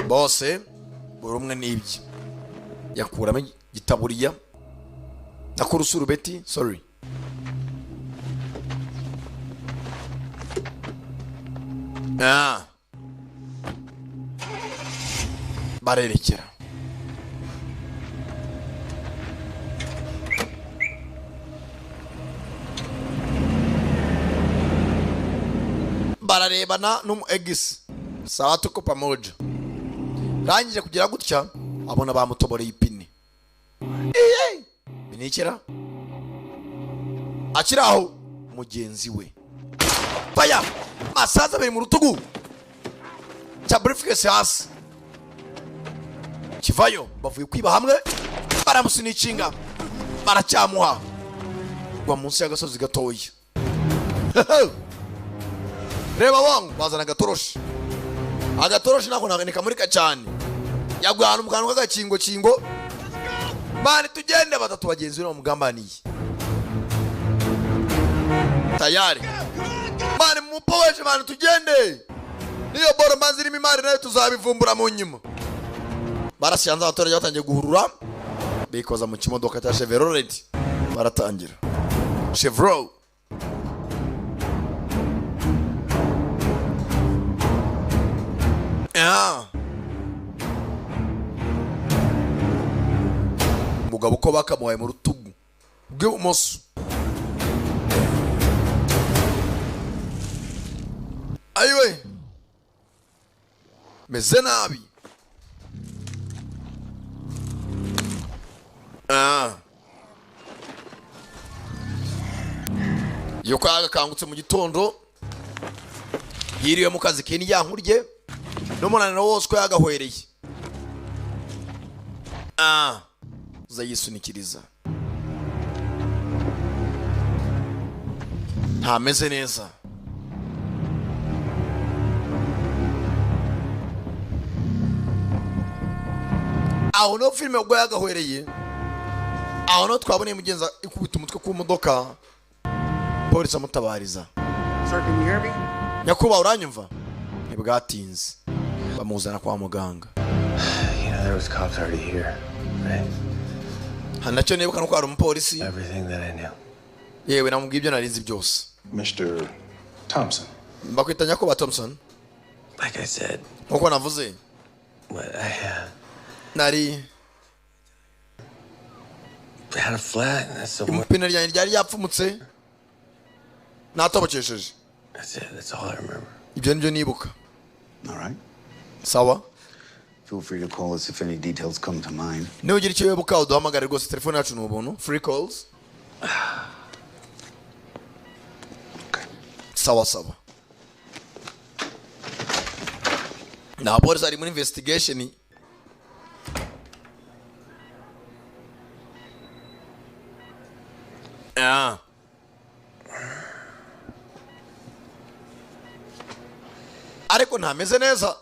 Bose buri umwe n'ibye. Yakuramo igitaburiya nakora usurubeti, sorry. Barerekera. Bararebana n'umu egisi. Sawa tuko pamoja. Rangije kugira gutya abona bamutoboreye ipine. Iye! Binikira. Akiraho mugenzi we. Paya! Masaza biri mu rutugu. Cya briefcase hasi. Kivayo bavuye kwiba hamwe baramusinikinga baracyamuha. Gwa munsi y'agasozi gatoya. Reba wangu bazana agatoroshi. Agatoroshi nako nakamurika cyane. Yagwa ahantu mu kantu k'agakingo kingo. Mani tugende, batatu bagenzi be bamugambaniye. Tayari. Mani mupoweje, mani tugende. Niyo boro manzi irimo imari nayo tuzabivumbura mu nyuma. Barasyanze abaturage batangiye guhurura, bikoza mu kimodoka cya Chevrolet baratangira. Chevrolet. Umugabo uko bakamuhaye mu rutugu rw'ibumoso. Ayiwe, meze nabi. Yuko agakangutse mu gitondo, yiriwe mu kazi ke n'yankurye n'umunaniro wose ko yagahwereye. Uzayisunikiriza. Ntameze neza. Aho no filime ubwo yagahwereye, aho no twaboneye mugenza ikubita umutwe ku modoka, polisi amutabariza. Sir, can you hear me? Nyakubahwa, uranyumva? Ntibwatinze bamuzana kwa muganga. You know, there was cops already here, right? Hano nacyo nibuka nuko hari umupolisi. Everything that I knew. Yewe, namubwiye ibyo narinzi byose. Mr. Thompson. Bakwita nyakubahwa Thompson. Like I said, nkuko navuze, what I nari had a flat, and that's the one. Ipine ryanjye ryari ryapfumutse, natobokesheje. That's it. That's all I remember. Ibyo nibyo nibuka. All right. Sawa. Feel free to call us if any details come to mind. Niba ugira icyo wibuka uduhamagare rwose, telefone yacu ni ubuntu, free calls. Sawa sawa. Na polisi ari muri investigation. Ah. Ariko ntameze neza.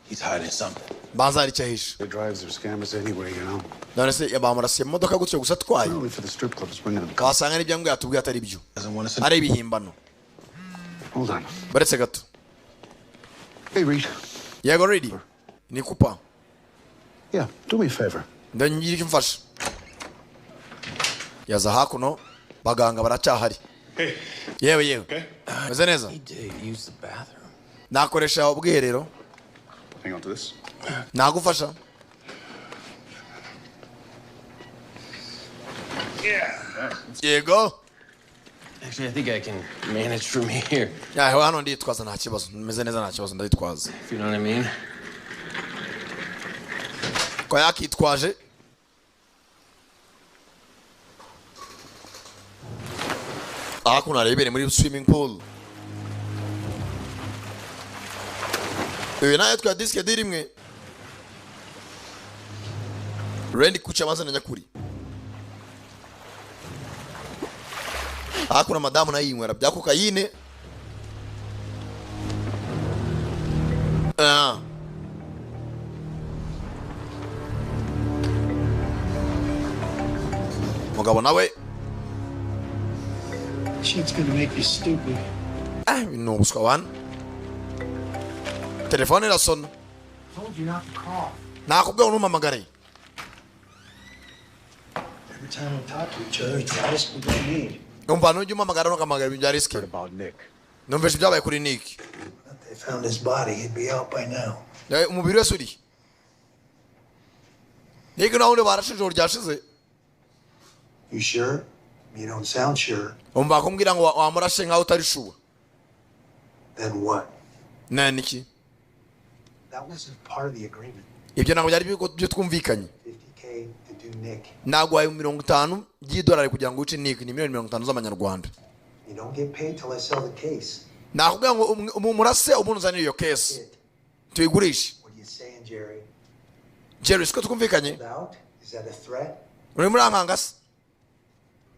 He's hiding something. Banza hari icyo ahishe. They drives are scammers anyway, you know. None se bamurasiye mu modoka gutyo gusa atwaye? Only for the strip clubs bringing them. Wasanga n'ibyo mbwa yatubwiye atari byo, ari ibihimbano. Hold on. Baretse gato. Hey, Reed. Yego, Reed, ni kupa. Yeah, do me a favor. Ndagira icyo mfasha. Yaza hakuno, baganga baracyahari. Hey. Yewe yewe, meze neza. I need to use the bathroom. Nakoresha ubwiherero. Hang on to this. Nagufasha. Yeah. Yego. Actually, I think I can manage from here. Yeah, hano nditwaza nta kibazo, meze neza, nta kibazo, nditwaza. If you know what I mean. Ko yakitwaje. Hakuno arebere muri swimming pool. Uyu nawe twa disike di rimwe. Randy kuca amazina nyakuri. Hakuno madamu nayo yinywera bya kokayine. Ah. Mugabo nawe. Shit's gonna make you stupid. Ah, ni ubuswa wana. Telefone irasona. Told you not to call. Nakubwiye ngo ntumpamagare. Every time we talk to each other, it's a risk we don't need. Umva, nujya umpamagara ntukamagara ibintu bya risk. About Nick. Numvise ibyabaye kuri Nick. They found his body, he'd be out by now. Umubiri wese uri. Nick nawe undi barashe ijoro ryashize. You sure? You don't sound sure. Umva kumbwira ngo wamurashe nkaho utari sure. Then what? Na niki? That wasn't part of the agreement. Ibyo ntabwo byari byo twumvikanye. 50K to do Nick. Naguhaye 50 by'idolari kugira ngo wice Nick, ni miliyoni 50 z'amanyarwanda. You don't get paid till I sell the case. Nakubwira ngo umurase ubundi uzanire iyo case tuyigurishe. What are you saying, Jerry? Jerry, siko twumvikanye? Out? Is that a threat? Uri muri ankanga se?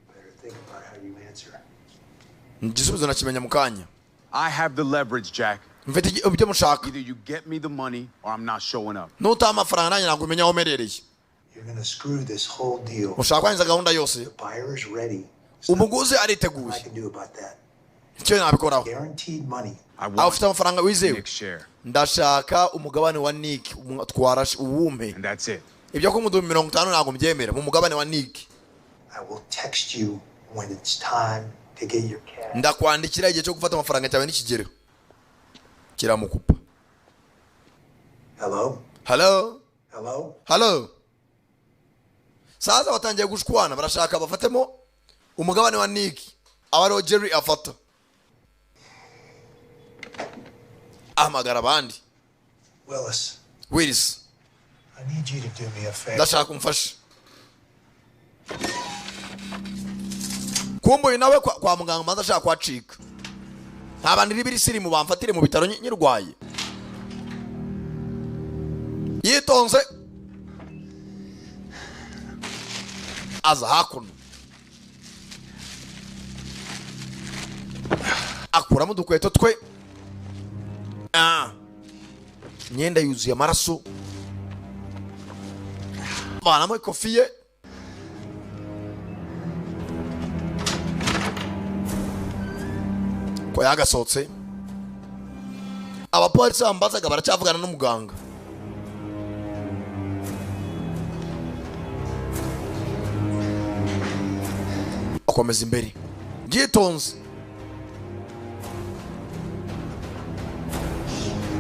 Better think about how you answer. Igisubizo nakimenya mu kanya. I have the leverage, Jack. Mfite ibyo mushaka. Either you get me the money or I'm not showing up. Nutaha amafaranga nanjye ntabwo umenya aho umerereye. You're gonna screw this whole deal. Ushaka kwangiza gahunda yose. The buyer is ready. Umuguzi ariteguye. I can do about that. Icyo nabikoraho. Guaranteed money. Aho ufite amafaranga wizewe. Nick's share. Ndashaka umugabane wa Nick twarashe uwumpe. And that's it. Ibyo kumuduha 50 ntabwo mbyemera mu mugabane wa Nick. I will text you when it's time to get your cash. Ndakwandikira igihe cyo gufata amafaranga cyawe n'ikigero. Kiramukupa. Hello? Hello? Hello? Hello? Sasa batangiye gushwana, barashaka bafatemo umugabane wa Nick. Abaro Jerry afata. Ahamagara abandi. Willis. Willis. I need you to do me a favor. Ndashaka umfashe. Kumbuye nawe kwa muganga maze ashaka kwacika. Nta bantu ibiri sirimu bamfatire mu bitaro nyirwaye. Yitonze aza hakuno. Akuramo udukweto twe. Imyenda yuzuye amaraso. Vanamo ikofi ye, ko yagasohotse. Abapolisi bambazaga baracyavugana n'umuganga. Akomeza imbere byitonze.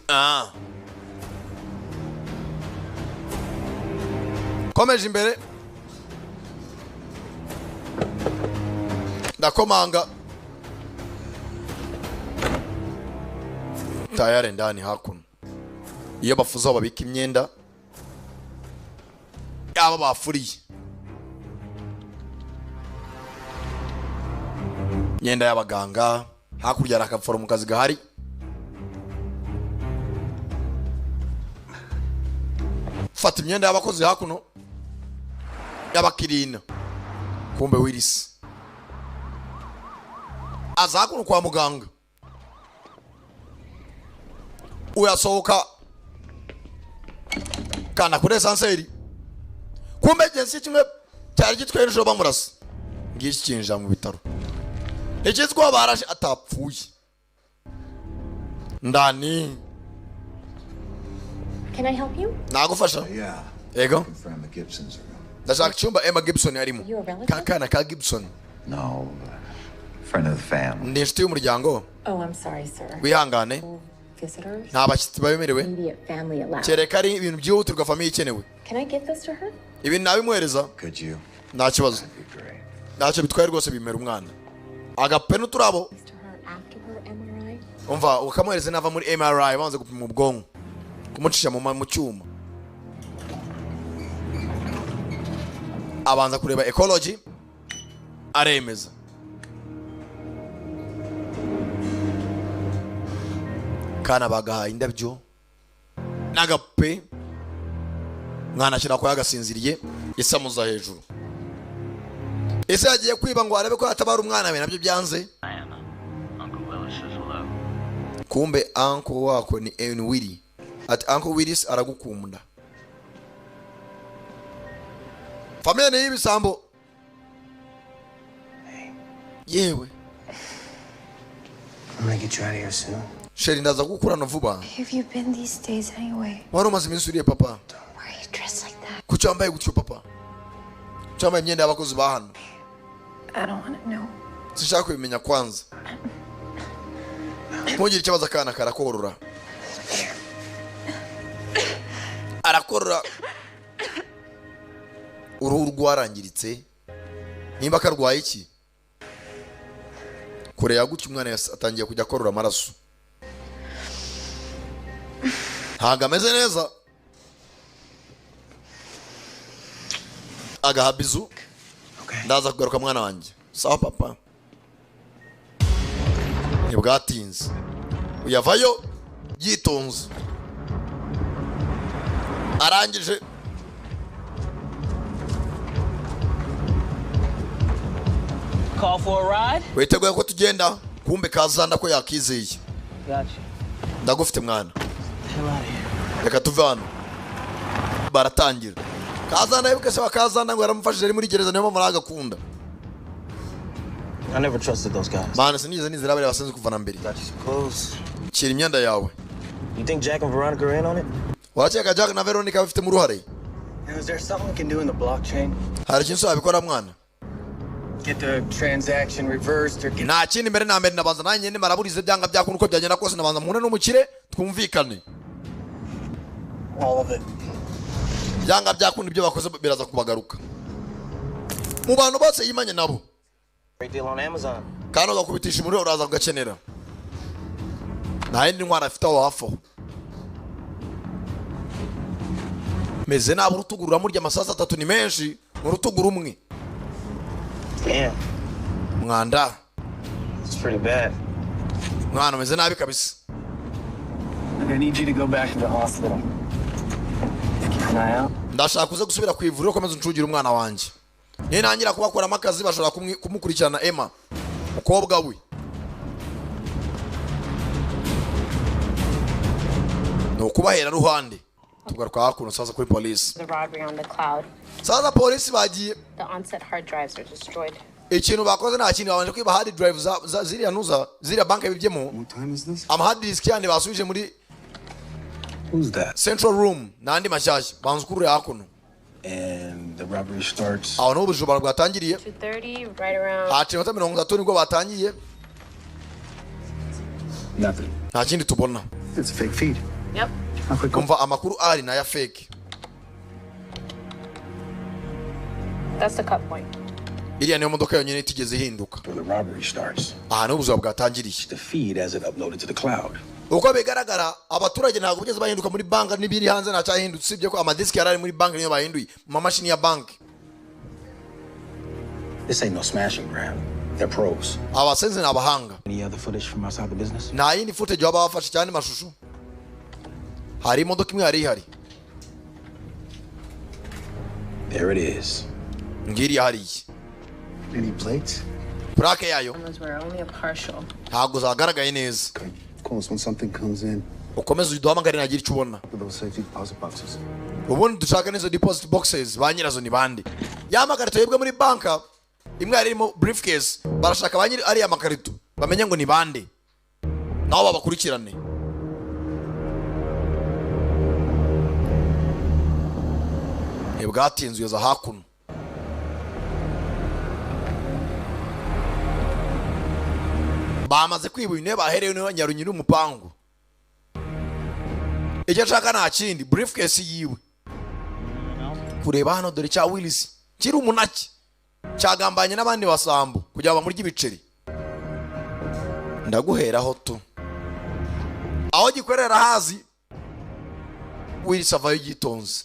Ah. Komeje imbere, ndakomanga tayari ndani hakuno. Iyo bafuze aho babika imyenda yaba bafuriye imyenda y'abaganga. Hakurya hari akaforomokazi gahari. Fata imyenda y'abakozi hakuno y'abakirina. Kumbe Willis aza hakuno kwa muganga. Uyasohoka kana kuri esanseri. Kumbe gensi kimwe cyari gitwaye nijoro bamurasa. Ngiki kinjira mu bitaro. Ikizwa barashe atapfuye. Ndani. Can I help you? Nagufasha? Yeah. Ego. Confirm the Gibsons are. Ndashaka icyumba Emma Gibson yarimo. You a relative? Kakana ka Gibson. No, friend of the family. Ni inshuti y'umuryango. Oh, I'm sorry, sir. Wihangane. Visitors? Nta bashyitsi babemerewe. Immediate family allowed. Kereka ari ibintu byihutirwa famiye ikenewe. Can I give this to her? Ibi nabimuhereza? Could you? Nta kibazo. Ntacyo bitwaye rwose, bimera umwana. Agape n'uturabo. To her after her MRI? Umva, ukamuhereza nava muri MRI banze gupima ubwonko. Kumucisha mu cyuma. Abanza kureba ecology aremeza. Kana bagahaye indabyo n'agape, mwana ashyira ko yagasinziriye, isamuza hejuru. Ese yagiye kwiba ngo arebe ko yatabara umwana we, nabyo byanze. Kumbe uncle wako ni Ewan Willy. Ati Uncle Willis aragukunda. Familia ni y'ibisambo. Yewe. I'm gonna get you out of here soon. Sheri, ndaza gukurana vuba. Where have you been these days anyway? Wari umaze iminsi uriye papa. Why are you dressed like that? Kuki wambaye gutyo papa? Kuki wambaye imyenda y'abakozi ba hano? I don't want to know. Sinshaka kubimenya kwanza. Ntugire ikibazo, akana karakorora. Arakorora. Uruhu rwarangiritse. Nimba karwaye iki? Kure ya gutyo umwana atangiye kujya akorora amaraso. Ntabwo ameze neza. Agahabizu. Ndaza kugaruka mwana wanjye. Sawa papa. Ntibwatinze. Uyavayo yitonze. Arangije. Call for a ride? Witeguye ko tugenda? Kumbe kazanda ko yakizeye. Got you. Ndagufite mwana. Hell out of here. Reka tuve hano. Baratangira. Kazanda yibuke se bakazanda ngo yaramufashije ari muri gereza, niyo mpamvu aragakunda. I never trusted those guys. Mana, sinigeze nizera bariya basenze kuva na mbere. Got you some clothes. Shyira imyenda yawe. You think Jack and Veronica are in on it? Urakeka Jack na Veronica babifitemo uruhare? Is there something we can do in the blockchain? Hari ikintu wabikora mwana? Get the transaction reversed or get Nta kindi, mbere na mbere nabanza nanjye nimaraburize byanga byakunda uko byagenda kose, nabanza mpure n'umukire twumvikane. all of it. Byanga byakunda ibyo bakoze biraza kubagaruka. Mu bantu bose yimanye nabo. Great deal on Amazon. Kandi ugakubitisha umuriro uraza kugakenera. Nta yindi ntwara afite aho hafi aho. Meze nabi, urutugu ruramurya, amasasu atatu ni menshi mu rutugu rumwe. Damn, Mwanda. it's pretty bad. Mwana umeze nabi kabisa. I need you to go back to the hospital. Keep an eye out. Ndashaka uze gusubira ku ivuriro, ukomeze uncungire umwana wanjye. Nintangira kubakuramo akazi bashobora kumukurikirana Emma mukobwa we. Ni ukubahera ruhande. Tugaruka hakuno sasa kuri polisi. The robbery on the cloud. Sasa polisi bagiye. The onset hard drives are destroyed. Ikintu bakoze nta kintu, babanje kwiba hard drive za ziriya nuza, ziriya banki bibyemo ama hard disk yandi basubije muri Who's that? central room n'andi mashyashya banza ukurure hakuno. And the robbery starts. Aho niho ubujura bwatangiriye. 2:30, right around. Haciye iminota 30 nibwo batangiye. Nothing. Nta kindi tubona. It's a fake feed. Yep. Umva, amakuru ari n'aya fake. That's the cut point. Iriya niyo modoka yonyine itigeze ihinduka. Where the robbery starts. Aha niho ubujura bwatangiriye. The feed as it uploaded to the cloud. Uko bigaragara, abaturage ntabwo bigeze bahinduka muri banki n'ibiri hanze ntacyahindutse, usibye ko amadisiki yari ari muri banki niyo bahinduye mu mamashini ya banki. This ain't no smash and grab. They're pros. Abasenzi ni abahanga. Any other footage from outside the business? Nta yindi footage baba bafashe cyane mashusho. Hari imodoka imwe yari ihari. There it is. Ngiriya hariya. Any plates? Purake yayo Cameras were only a partial. ntabwo zagaragaye neza. Call us when something comes in. Ukomeze uduhamagare nagira icyo ubona. For those safety deposit boxes. Ubundi dushaka n'izo deposit boxes, ba nyirazo ni bande? Ya makarito yibwe muri banka, imwe yari irimo briefcase, barashaka ba nyiri ariya makarito bamenye ngo ni bande, nabo babakurikirane. Ntibwatinze uyoza hakuno. Bamaze kwiba ibintu baherewe niho nyarunyiri umupangu. Icyo ashaka nta kindi, briefcase yiwe. Kureba hano, dore cya Willis kiri umunaki cyagambanye n'abandi basambo kugira ngo bamurye ibiceri. Ndaguheraho tu aho gikorera hazi. Willis avayo yitonze.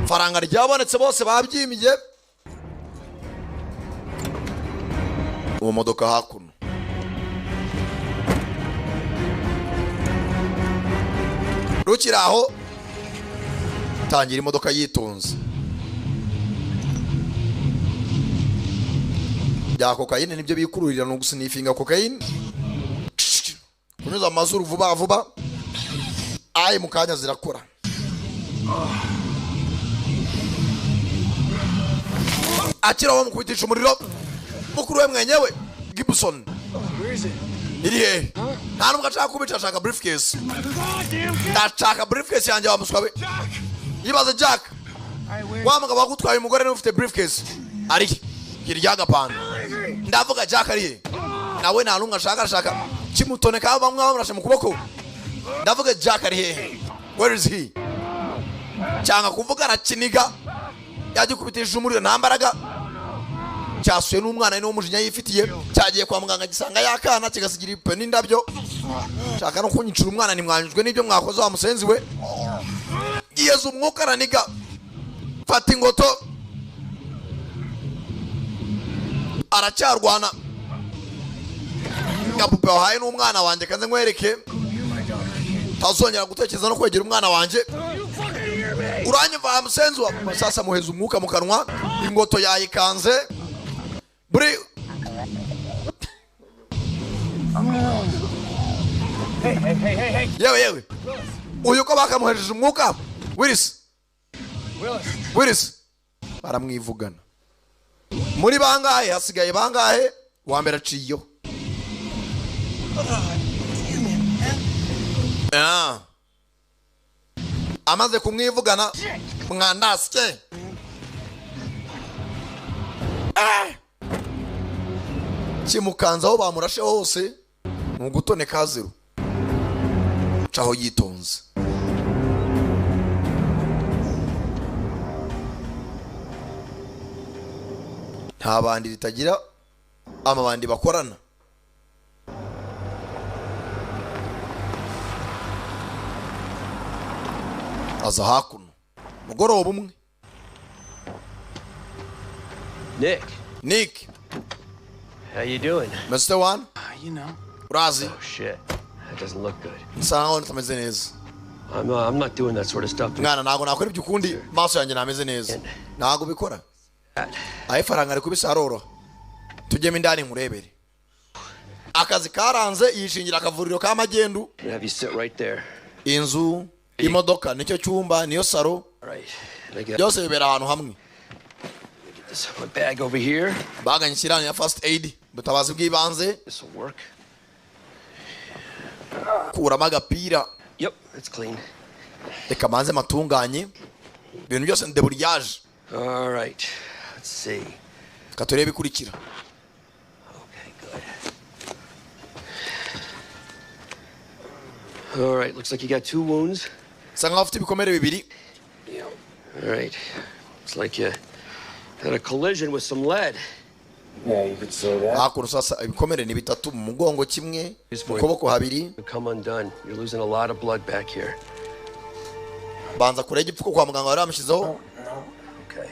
Faranga ryabonetse, bose babyimiye mu modoka hakuno. Rukiri aho, tangira imodoka yitonze. Bya kokayine nibyo bikururira, no gusinifinga kokayine, kunyuza amazuru vuba vuba, ayi mu kanya zirakora. Akira bamukubitisha umuriro mukuru we mwenyewe Gibson. Iri hehe? Nta nubwo ashaka kubica, ashaka briefcase. Ndashaka briefcase yanjye wa muswa we. Yibaze Jack, wa mugabo wagutwaye umugore niwe ufite briefcase. Ari he? Hirya y'agapanda. Ndavuga Jack ari he? Nawe nta n'umwe ashaka, ashaka kimutoneka, bamwe bamurashe mu kuboko. Ndavuga Jack ari hehe? Where is he? Cyanga kuvuga, arakiniga, yagikubitishije umuriro, nta mbaraga. Cyasuye n'umwana ni umujinya yifitiye, cyagiye kwa muganga gisanga yakana kigasigira ipe n'indabyo. Shaka no kunyicira umwana, nimwanyujwe n'ibyo mwakoze wa musenzi we. Yezu umwuka araniga, fata ingoto, aracyarwana. Gapupe wahaye n'umwana wanjye, kanze nkwereke tazongera gutekereza no kwegera umwana wanjye. Uranyumva wa musenzi wa? Sasa muheza umwuka mu kanwa, ingoto yayikanze buri. Hey, hey, hey, hey, hey. Yewe yewe, uyu ko bakamuhejeje umwuka. Willis, Willis baramwivugana. Muri bangahe hasigaye bangahe? Uwa mbere aciyeho. Ah. Amaze kumwivugana mwandasike. Ah. Kimukanza aho bamurashe hose mu gutoneka zero. Caho yitonze. Nta bandi ritagira amabandi bakorana. Aza hakuno mugoroba umwe. Nick. Nick. How you doing? Mr. One? You know. Urazi. Oh shit. That doesn't look good. Nsa nkaho ntameze neza. I'm not doing that sort of stuff. Mwana, ntabwo nakora ibyo ukundi, maso yanjye ntameze neza. Ntabwo bikora. Aho ifaranga rikubise aroroha. Tujyemo indani nkurebere. Akazi karanze, yishingira akavuriro ka magendu. I'm gonna have you sit right there. Inzu, imodoka, nicyo cyumba, niyo saro. All right. And I got Byose bibera ahantu hamwe. this my bag over here. Baganye ishyirahamwe ya first aid, ubutabazi bw'ibanze. This will work. Kuramo agapira. Yep, it's clean. Reka manze matunganye ibintu byose ndeburyaje. All right. Let's see. Reka turebe ikurikira. Okay, good. All right, looks like you got two wounds. Bisa nkaho ufite ibikomere bibiri. All right. Looks like you had a collision with some lead. Yeah, you could say that. Hakuno sasa ibikomere ni bitatu, mu mugongo kimwe, mu kuboko habiri. You come undone. You're losing a lot of blood back here. Banza kure igipfuko kwa muganga bari bamushyizeho. Okay.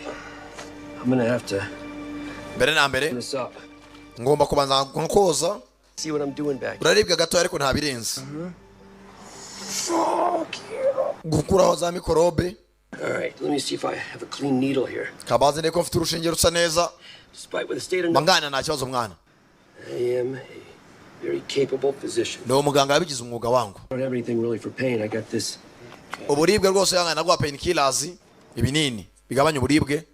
I'm gonna have to Mbere na mbere this up. ngomba kubanza nkoza. See what I'm doing back. Uraribwa gatoya ariko ntabirenze. Gukuraho za mikorobe. All right, let me see if I have a clean needle here. Kabanze ndeko mfite urushinge rusa neza. Despite what the state of Mangana nta kibazo mwana. I am a very capable physician. Ni umuganga wabigize umwuga wangu. I don't have anything really for pain. I got this. Uburibwe rwose yangana naguha painkillers, ibinini bigabanya uburibwe.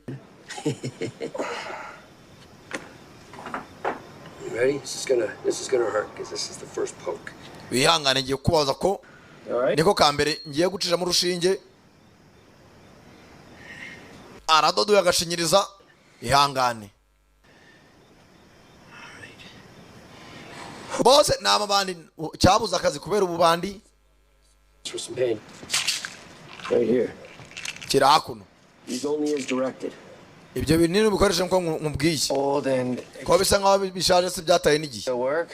You ready? This is gonna hurt because this is the first poke. Wihangane, ngiye kubaza ko niko ka mbere ngiye gucishamo urushinge. Aradodoye agashinyiriza, ihangane. Bose ni amabandi cyabuze akazi kubera ububandi. It's for some pain. Right here. Kiri hakuno. Use only as directed. Ibyo binini ubikoreshe nkuko nkubwiye. Old and Kuba bisa nkaho bishaje se byataye n'igihe? Work.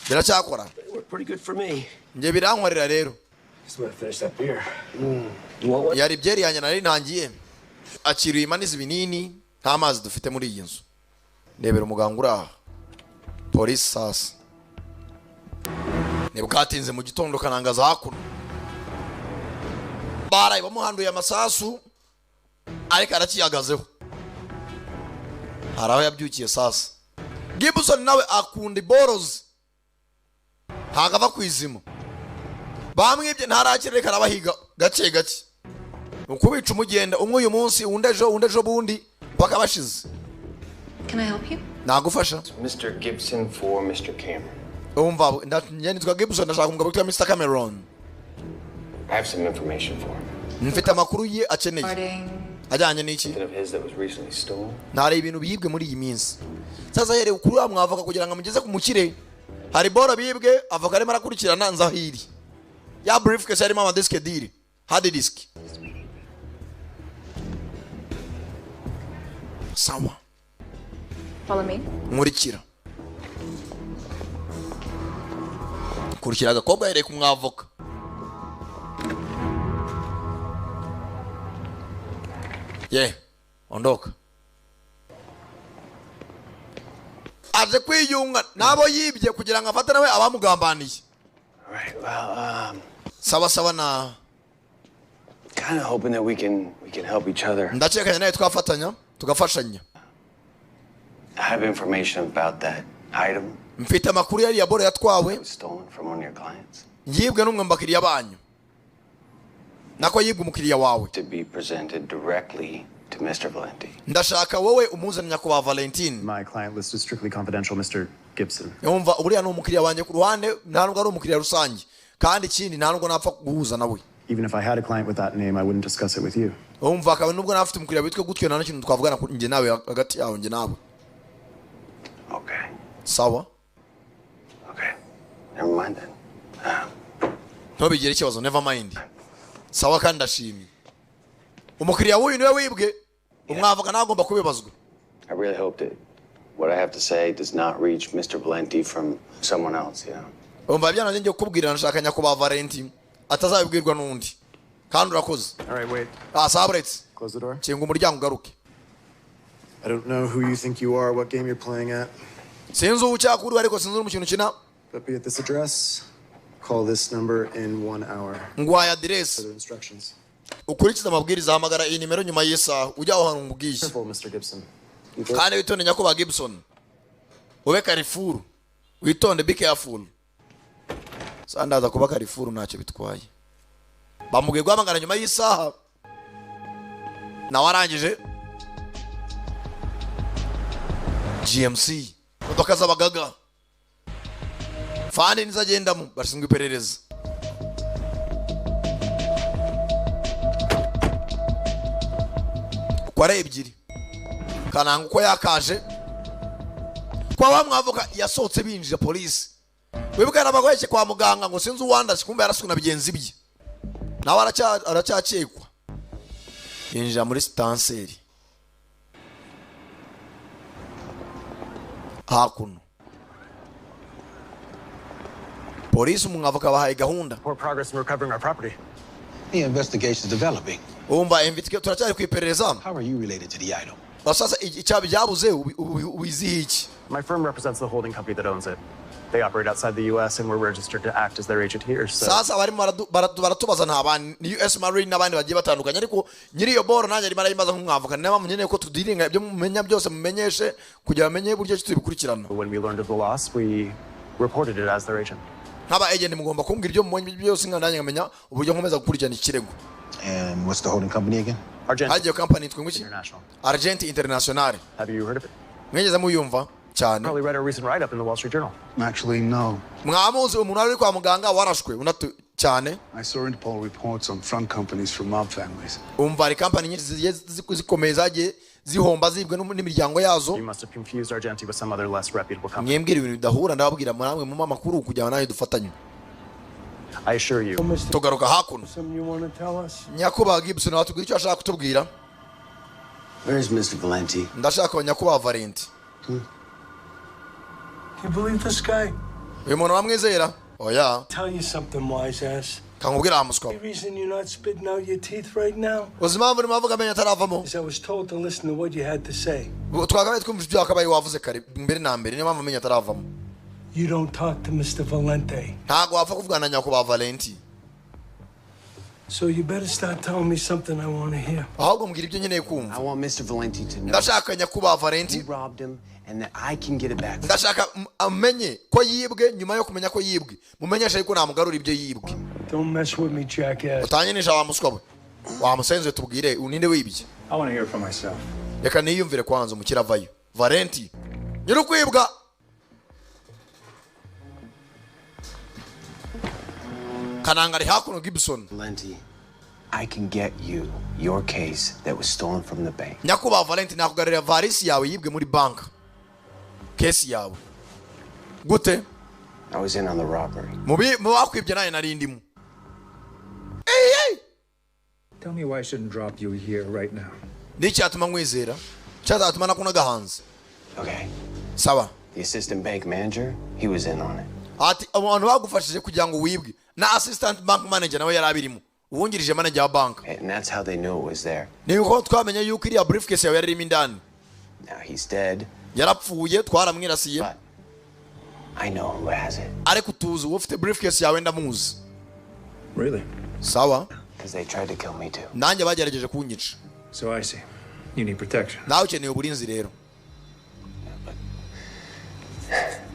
Biracyakora. They work pretty good for me. Njye birankorera rero. Just gonna finish that beer. You want one? Yari byeri yanjye nari ntangiye. Akiriye imaniza ibinini, nta mazi dufite muri iyi nzu. Ndebera umuganga uri aha. Polisi sasa ntibwatinze mu gitondo kanangaza hakuno baraye bamuhanduye amasasu, ariko aracyihagazeho. Hari aho yabyukiye. Sasa Gibson nawe akunda iborozi, ntabwo ava ku izima. Bamwibye ntarakira, reka arabahiga gake gake. Ni ukubica umugenda umwe uyu munsi, undi ejo, undi ejo bundi, mpaka bashize. Can I help you? Nagufasha? Mr. Gibson for Mr. Cameron. Umva, njye nitwa Gibson, ndashaka umugabo witwa Mr. Cameron. I have some information for him. Mfite amakuru ye akeneye. Regarding Ajyanye n'iki? Something of his that was recently stolen. Ntari ibintu biyibwe muri iyi minsi. Sasa yerewe kuri wa mwavoka kugira ngo amugeze ku mukire. Hari boro bibwe, avoka arimo arakurikirana nzahiri ya briefcase yarimo amadisike diri, hard disk. Sawa. Follow me. Nkurikira, kurikira agakobwa yereye ku mwavoka. Ye ondoka, aje kwiyunga n'abo yibye kugira ngo afate nawe abamugambaniye. All right. Well, Sawa sawa na kind of hoping that we can help each other. Ndakekanya nawe twafatanya tugafashanya. I have information about that item Mfite amakuru yariya boro yatwawe that was stolen from one of your clients yibwe n'umwe mu bakiriya banyu, nako yibwe umukiriya wawe. to be presented directly to Mr. Valenti. Ndashaka wowe umuzane nyakubahwa Valentine. My client list is strictly confidential, Mr. Gibson. Yumva, uriya ni umukiriya wanjye ku ruhande, nta nubwo ari umukiriya rusange, kandi ikindi nta nubwo napfa guhuza nawe. Even if I had a client with that name, I wouldn't discuss it with you. Umva, akaba nubwo nawe afite umukiriya witwa gutyo, nta n'ikintu twavugana njye nawe, hagati yawe njye nawe. Okay. Sawa. Okay. Never mind then. Ntubigire ikibazo, never mind. Sawa, kandi ndashimye. Umukiriya w'uyu niwe wibwe, umwavoka nawe agomba kubibazwa. I really hope that what I have to say does not reach Mr. Valenti from someone else. Umva, ibyo ngiye kukubwira ndashaka nyakubahwa Valenti atazabibwirwa n'undi, kandi urakoze. All right, wait. Ah, sawa, buretse. Close the door. Kinga umuryango ugaruke. I don't know who you think you are, what game you're playing at, Sinzi uwo ucyaka uriwe, ariko sinzi n'umukino ukina. but be at this address. Call this number in 1 hour. Nguhaye aderesi. Further instructions. Ukurikize amabwiriza, hamagara iyi nimero nyuma y'isaha, ujya aho hantu nkubwiye. Careful, Mr. Gibson. Kandi witonde nyakubahwa Gibson, ube careful. Witonde, be careful. Sandaza kuba karifuru ntacyo bitwaye. Bamubwiye guhamagara nyuma y'isaha. Nawe arangije GMC, imodoka z'abagaga, fani nizagendamo bashinzwe iperereza. Uko ari ebyiri kananga uko yakaje kwa wa mwavoka yasohotse binjira polisi. Wibuka n'abagweke kwa muganga ngo sinzi uwandasi, kumbe yaraswe na bigenzi bye, nawe aracyakekwa. Yinjira muri stanseri hakuno, polisi umwavoka bahaye gahunda. Poor progress in recovering our property. The investigation's developing. Umva investigation turacyari ku iperereza. How are you related to the item? Basasa icyabi byabuze ubizihi iki? My firm represents the holding company that owns it. They operate outside the US and we're registered to act as their agent here. So sasa barimo baratubaza nta bandi ni US Marine n'abandi bagiye batandukanye, ariko nyiri iyo boro nanjye arimo arayimbaza nk'umwavoka. Niyo mpamvu nkeneye ko tudiringa ibyo mumenya byose mumenyeshe kugira bamenye uburyo ki tubikurikirana. When we learned of the loss, we reported it as their agent. Nk'aba agent mugomba kumbwira ibyo mubonye byose nka nanjye nkamenya uburyo nkomeza gukurikirana ikirego. And what's the holding company again? Argent. Hagiye company yitwa ngo iki? Argent International. Have you heard of it? Mwigeze muyumva cyane? Probably read a recent write-up in the Wall Street Journal. Actually, no. Mwamuzi umuntu ari kwa muganga warashwe unatu cyane. I saw Interpol reports on front companies from mob families. Umva ari company nyinshi zigiye zikomeye zagiye zihomba zibwe n'imiryango yazo. You must have confused Argenti with some other less reputable company. Mwembwira ibintu bidahura, ndababwira muramwe mu makuru kugira ngo nawe dufatanye. I assure you. Tugaruka hakuno. Nyakubahwa Gibson watubwira icyo ashaka kutubwira. Where's Mr. Valenti? Ndashaka nyakubahwa Valenti. You believe this guy? Uyu muntu wamwizera? Oya. Tell you something, wise ass. Kankubwira muswa. The reason you're not spitting out your teeth right now? Uzi impamvu urimo avuga amenyo ataravamo? Is I was told to listen to what you had to say. Twakabaye twumva ibyo wakabaye wavuze kare mbere na mbere, niyo mpamvu amenyo ataravamo. You don't talk to Mr. Valente. Ntabwo wapfa kuvugana na nyakubahwa Valenti. So you better start telling me something I want to hear. Ahubwo mbwira ibyo nkeneye kumva. I want Mr. Valenti to know. Ndashaka nyakubahwa Valenti. Who robbed him and that I can get it back. Ndashaka amenye ko yibwe nyuma yo kumenya ko yibwe. Mumenyeshe yuko namugarura ibyo yibwe. Don't mess with me, jackass. Utanyinisha wa muswa we. Wa musenze tubwire uninde wibye. I want to hear for myself. Reka niyumvire kwanza umukira avayo. Valenti nyiri kwibwa. Kananga ari hakuno Gibson. Valenti, I can get you your case that was stolen from the bank. Nyakubahwa Valenti nakugarurira varisi yawe yibwe muri bank. Case yawe. Gute? I was in on the robbery. Mubi bakwibye naye nari ndimo. Hey hey. Tell me why I shouldn't drop you here right now. N'icyatuma nkwizera? Cyazatuma nakunaga hanze. Okay. Sawa. The assistant bank manager, he was in on it. Ati abantu bagufashije kugira ngo wibwe na assistant bank manager nawe yarabirimo, uwungirije manager wa bank. And that's how they knew it was there. Niko twamenye yuko iriya briefcase yawe yarimo indani. Now he's dead. Yarapfuye twaramwirasiye. I know who has it. Ariko tuzi uwo ufite briefcase yawe ndamuzi. Really? Sawa. Because they tried to kill me too. Nanjye bagerageje kunyica. So I see. You need protection. Nawe ukeneye uburinzi rero.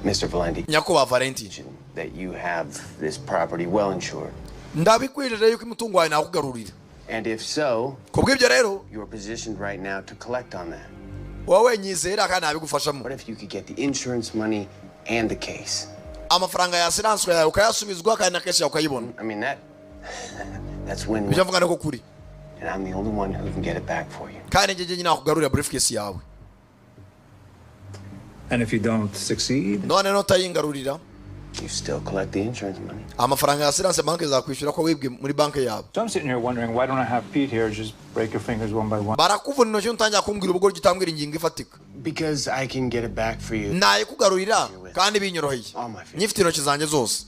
Mr. Valenti, Nyakubahwa Valenti, that you have this property well insured. Ndabikwijeje yuko imitungo yawe nakugarurira. And if so, kubw'ibyo rero, you are positioned right now to collect on that. Wowe nyizera kandi nabigufashamo. What if you could get the insurance money and the case? Amafaranga ya assurance yawe ukayasubizwa kandi na case yawe ukayibona. I mean that's win-win. Ibyo mvuga niko kuri. And I'm the only one who can get it back for you. Kandi njye njye nakugarurira briefcase yawe. And if you don't succeed, none notayingarurira, you still collect the insurance money. Amafaranga ya assurance bank zakwishyura ko wibwe muri bank yawe. So I'm sitting here wondering why don't I have Pete here just break your fingers one by one. Barakuvuna intoki utangira kumbwira ubwo utambwira ingingo ifatika. Because I can get it back for you. Nayikugarurira kandi binyoroheye. Nyifite intoki zanjye zose.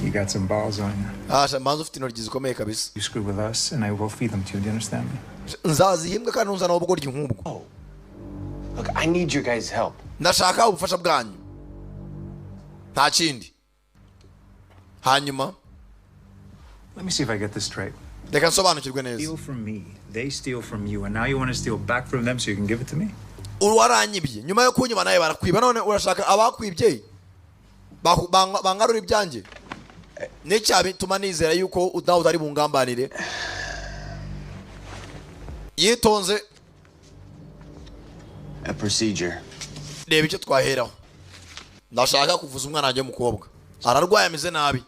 You got some balls on you. Ah, manzi ufite intoki zikomeye kabisa. You screw with us and I will feed them to you. Do you understand me? Nzazihimbwa kandi nuzana ubugoryi nk'ubwo. Look, I need your guys' help. Ndashaka ubufasha bwanyu. Nta kindi. Hanyuma, let me see if I get this straight. Reka nsobanukirwe neza. Steal from me, they steal from you, and now you want to steal back from them so you can give it to me? Waranyibye nyuma yo kunyuma nawe barakwiba, none urashaka abakwibye bangarura ibyanjye? N'icyabi tuma nizera yuko nawe utari bungambanire. Yitonze. A procedure. Reba icyo twaheraho, ndashaka kuvuza umwana wanjye w'umukobwa, ararwaye, ameze nabi.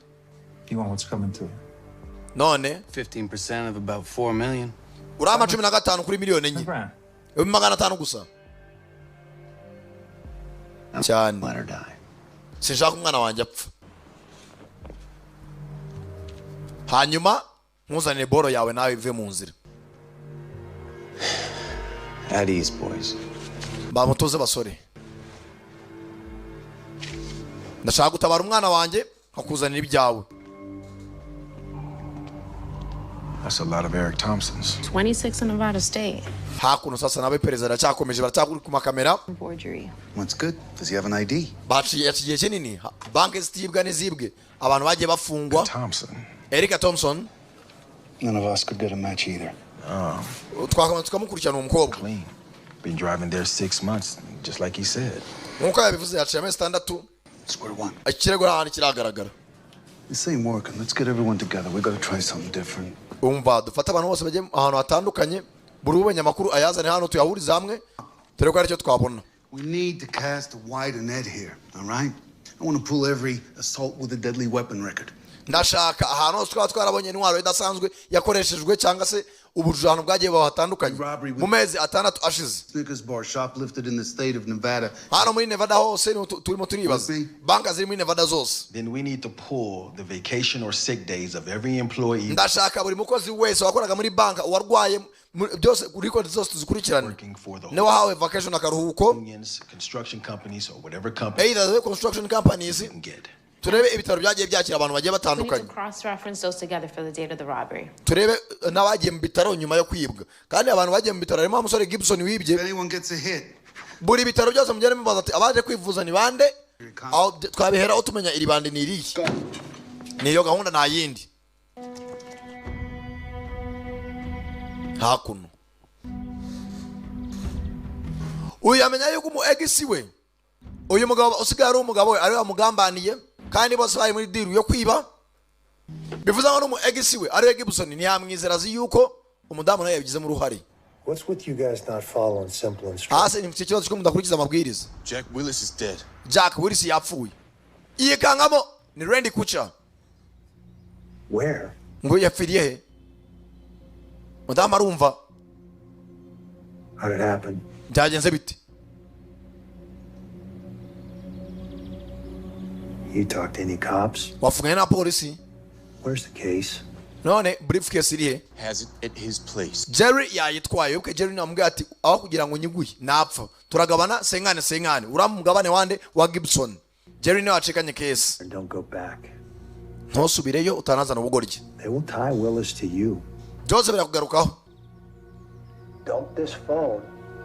You want what's coming to you. None 15% of about 4 million. Urama 15 kuri miliyoni 4, 500,000 gusa cyane. Sinshaka umwana wanjye apfa. Hanyuma ntuzanire boro yawe nawe ive mu nzira. At ease, boys. Bamutoze basore, ndashaka gutabara umwana wanjye nkakuzanira ibyawe. That's a lot of Eric Thompsons. 26 in Nevada State. Hakuno sasa nawe perezida aracyakomeje, baracyakuri ku makamera. Forgery. What's good? Does he have an ID? Baciye yaciye igihe kinini. Banki zitibwa n'izibwe, abantu bagiye bafungwa. Thompson. Erika Thompson. None of us could get a match either. Oh, twakomeza tukamukurikirana uwo mukobwa. Clean. Been driving there 6 months, just like he said. Nk'uko yabivuze, yaciye amezi 6. Square one. Ikirego nta hantu kiragaragara. This ain't working. Let's get everyone together. We gotta try something different. Umva, dufate abantu bose bajye ahantu hatandukanye, buri ubonye amakuru ayazane hano, tuyahurize hamwe, turebe ko aricyo twabona. We need to cast a wider net here, all right? I want to pull every assault with a deadly weapon record. Ndashaka ahantu hose twaba twarabonye intwaro idasanzwe yakoreshejwe cyangwa se ubujura ahantu bwagiye buba hatandukanye mu mezi 6 ashize. Snickers bar shoplifted in the state of Nevada. Hano muri Nevada hose niho turimo turibaza banka ziri muri Nevada zose. Then we need to pull the vacation or sick days of every employee Ndashaka buri mukozi wese wakoraga muri banka uwarwaye byose, record zose tuzikurikirane, niwe wahawe vacation, akaruhuko. unions, construction companies, or whatever company. Either the construction companies, turebe ibitaro byagiye byakira abantu bagiye We need batandukanye. to cross-reference those together for the date of the robbery. Turebe n'abagiye mu bitaro nyuma yo kwibwa, kandi abantu bagiye mu bitaro harimo wa musore Gibson wibye. Buri bitaro byose mugende mubaza ati abaje kwivuza ni bande, aho twabiheraho tumenya iri bande ni irihe. Niyo gahunda, nta yindi. Hakuno uyu yamenya yuko umu ex we, uyu mugabo usigaye ari umugabo we, ariwe wamugambaniye, kandi bose bari muri deal yo kwiba. Bivuze ngo n'umu ex we ariwe Gibson ntiyamwizera, azi yuko umudamu nawe yabigizemo uruhare. What's with you guys not following simple instructions? Hasi ni ikibazo cyo mudakurikiza amabwiriza. Jack Willis is dead. Jack Willis yapfuye. Yikangamo ni Randy Kucha. Where? Ngo yapfiriye he? Mudamu arumva. How'd it happen? Byagenze bite? You talked to any cops? Wavuganye na polisi? Where's the case? None briefcase iri he? Has it at his place. Jerry yayitwaye. Ubwe Jerry namubwiye ati aho kugira ngo nyiguye napfa, turagabana senkane senkane, uriya mugabane wande wa Gibson. Jerry niwe wacikanye case. And don't go back. Ntusubireyo, utanazana ubugoryi. They will tie Willis to you. Byose birakugarukaho. Dump this phone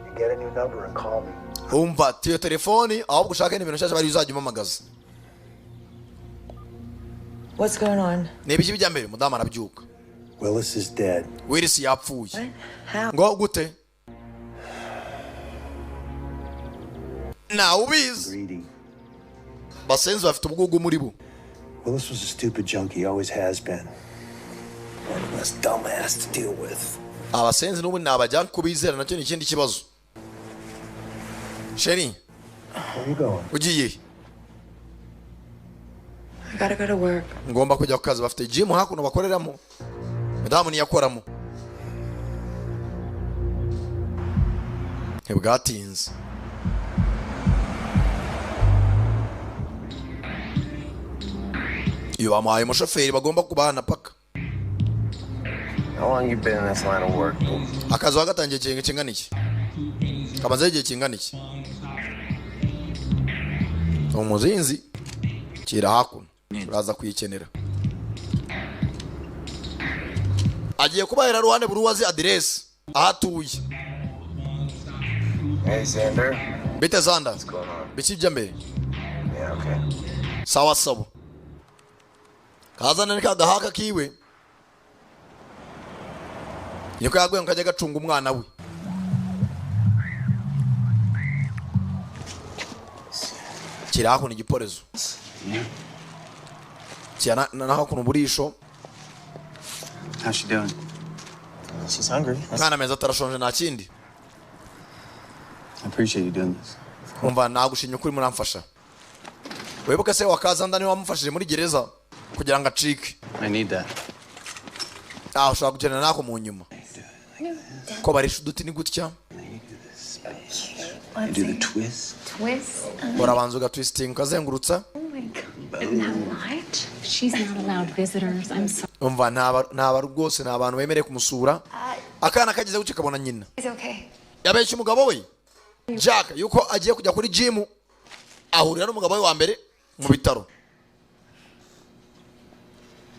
and get a new number and call me. Umva, tiyo telefoni, ahubwo ushake n'ibintu nshyashya bari uzajya umamagaza. What's going on? Ni ibiki bijya mbere? Mudamu arabyuka. Willis is dead. Willis yapfuye. How? Ngo gute? Ntawe ubizi, basenzi bafite ubwugu muri bo. Willis was a stupid junkie, always has been. One less dumbass to deal with. Abasenzi n'ubundi nabajya kubizera, nacyo ni ikindi kibazo, chérie. Where you going? Ugiye he? I gotta go to work. Ngomba kujya ku kazi. Bafite gym hakuno bakoreramo, mudamu niyakoramo. Ntibwatinze iyo bamuhaye umushoferi bagomba kubana paka. How long you been in this line of work? Akazi wagatangiye igihe kingana iki? Kamazeho igihe kingana iki? Umuzinzi kira hakuno, turaza kuyikenera. Agiye kubahera ruhande buri uwazi aderesi aho atuye. Hey, Xander. Bite Xander? What's going on? Biki bijya mbere? Yeah, okay. Sawa sawa, kazana ni kagahaka kiwe, niko yaguye ngo kajya gacunga umwana we. Kiri hakuno igiporezo. Kira na hakuno uburisho. How's she doing? She's hungry. Mwana meza atarashonje nta kindi. I appreciate you doing this. Umva nagushimye ukuri muramfasha. Wibuke se wakaza ndani wamufashije muri gereza kugira ngo acike. I need that. Ah, ushobora kugenda nako mu nyuma. Ko barisha uduti ni gutya. You do the twist. Twist. Urabanza ugatwisting ukazengurutsa. Oh my God. Now what? She's not allowed visitors. I'm sorry. Umva ntaba rwose nta bantu bemereye kumusura. Akana kageze guce kabona nyina. It's okay. Yabeshye umugabo we Jack yuko agiye kujya kuri gym ahurira n'umugabo we wa mbere mu bitaro.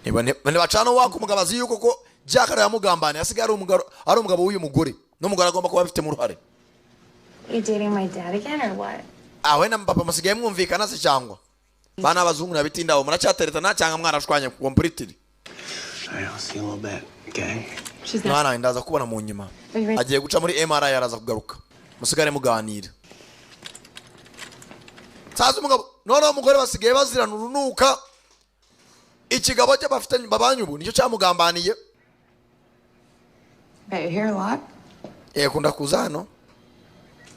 Niba bacana wako umugabo azi yuko ko Jack ari yamugambane asigaye ari umugabo w'uyu mugore n'umugore agomba kuba afite mu ruhare. You dating my dad again or what? Awe na papa musigaye mwumvikana se cyangwa bana abazungu nabitindaho muracyateretana cyangwa mwarashwanye completely. I'll see you in a little bit, okay? Mwana ndaza kubona mu nyuma. Agiye guca muri MRI araza kugaruka. Musigare muganira. Saza umugabo none umugore basigaye bazirana urunuka. Ikigabo cye bafitanye babanye ubu nicyo cyamugambaniye. Bet you're here a lot. Kunda kuza hano.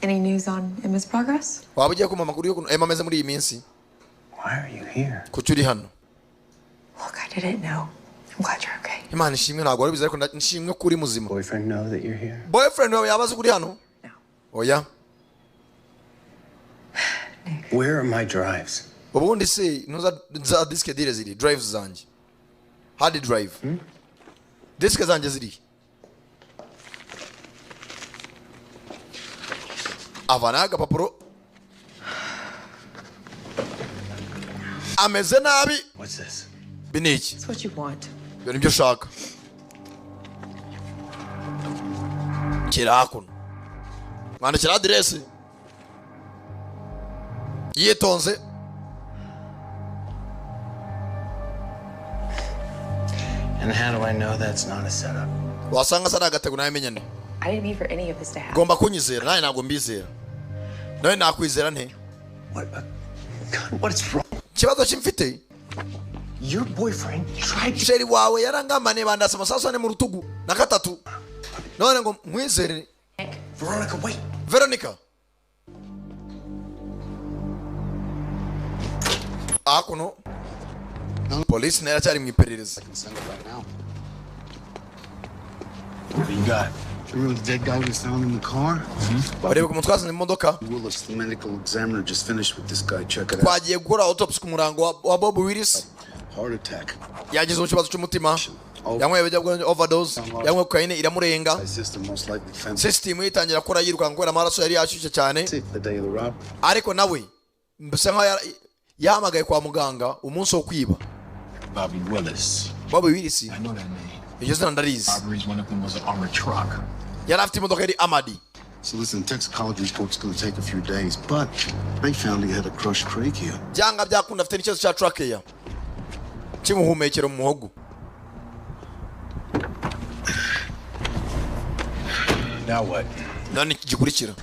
Any news on Emma's progress? Waba ugiye kumpa amakuru y'ukuntu Emma ameze muri iyi minsi? Why are you here? Kuki uri hano? Look, I didn't know. I'm glad you're okay. Imana ishimwe ntabwo wari ubizi ariko nshimwe ko uri muzima. Boyfriend know that you're here? Boyfriend wawe yaba azi ko uri hano? Oya. Where are my drives? Ubundi se ntuza za disk dire ziri drives zanjye. Hard drive. Disk zanjye ziri. Avana agapapuro. Ameze nabi. What's this? Biniki. It's what you want. Ibyo nibyo ushaka. Kira hakuno. Mwandikira aderesi. Yitonze. And how do I know that's not a setup? Wasanga sara agatego nawe menyane. I didn't mean for any of this to happen. Ngomba kunyizera nawe ntabwo mbizera. Nawe nakwizera nte? What? God, what is wrong? Ikibazo kimfite? Your boyfriend tried to... Sheri wawe yarangambaniye bandasa amasasu ane mu rutugu na gatatu. None ngo nkwizere. Veronica, wait. Veronica. Akuno. Police nayo iracyari mu iperereza. What you got? Remember the dead guy was found in the car? Barebe ku mutwazi mu modoka. Willis, the medical examiner, just finished with this guy. Check it out. Twagiye gukora autopsy ku murango wa Bob Willis. Heart attack. Yagize ikibazo cy'umutima. Yanyweye ibiyobyabwenge overdose. Yanyweye cocaine iramurenga. System yitangira gukora yirukanka kubera amaraso yari yashyushye cyane. Ariko nawe mbese nkaho yahamagaye kwa muganga umunsi wo kwiba. Bobby Willis. Bobby Willis. I know that name. Iryo zina ndarizi. Robberies, one of them was an armored truck. Yari afite imodoka yari Amadi. So listen, toxicology report's going to take a few days, but they found he had a crushed trachea. Byanga byakunda afite n'ikibazo cya trachea. Kimuhumekero mu muhogo. Now what? None gikurikira.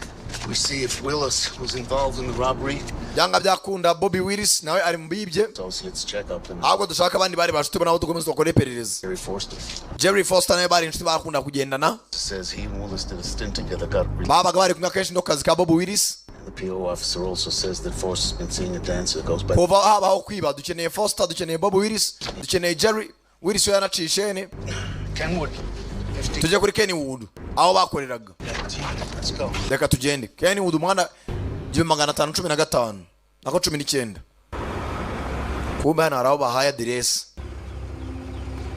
We see if Willis was involved in the robbery. Byanga byakunda Bobby Willis nawe ari mu bibye. Associates check up and ahubwo dushaka abandi bari bashuti nabo dukomeze dukore iperereza. Jerry Forster. Jerry Foster nawe bari inshuti bakunda kugendana. Says he and Willis did a stint together, got babaga bari kumwe kenshi no kazi ka Bob Willis. The PO officer also says that Forster's been seeing a dancer that goes by. Kuva habaho kwiba dukeneye Foster, dukeneye Bob Willis, dukeneye Jerry Willis yanaciye ishene. Kenwood. Tujye kuri Kenwood aho bakoreraga. Let's go. Reka tugende. Kenwood umwana 1515 nako 19. Kumbe hano hari aho bahaye aderesi.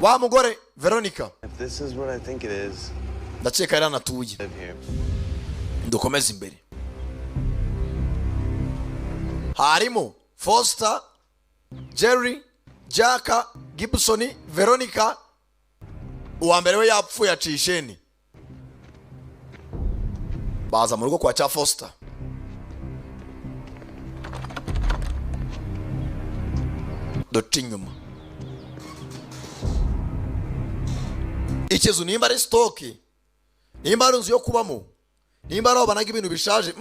Wa mugore Veronica. If this is what I think it is. Ndakeka yari anatuye. Dukomeze imbere. Harimo Foster, Jerry, Jack, Gibson, Veronica. Uwa mbere we yapfuye aciye isheni. Baza mu rugo kwa cya Foster. Duca inyuma. Ikizu nimba ari stoki, nimba ari inzu yo kubamo, nimba ari aho banaga ibintu bishaje.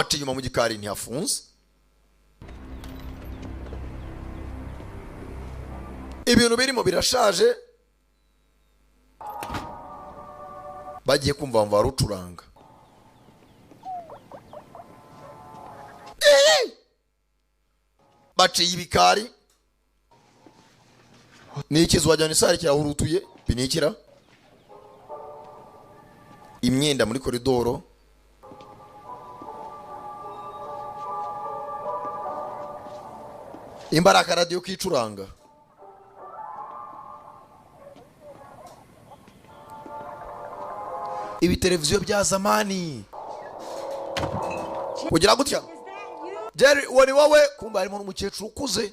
Baca inyuma mu gikari ntihafunze. Ibintu birimo birashaje. Bagiye kumva bamva rucuranga. Baciye ibikari. Ni ikizu wajyana isari kirahurutuye binikira. Imyenda muri koridoro. Imbaraga radio kicuranga. Ibi televiziyo bya zamani. Kugira gutya. Jerry uwo ni wowe kumba harimo n'umukecuru ukuze.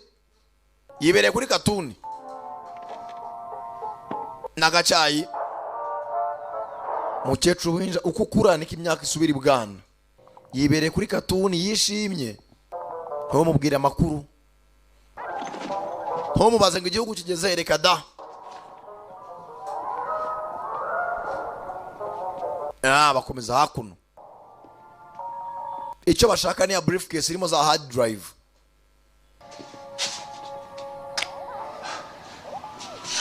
Yibereye kuri katuni. Nagacyayi. Mukecuru winja uko ukura niko imyaka isubira ibwana. Yibereye kuri katuni yishimye. Nko mubwira amakuru. Nko mubaze ngo igihugu kigeze reka da. Bakomeza hakuno. Icyo bashaka ni ya briefcase irimo za hard drive.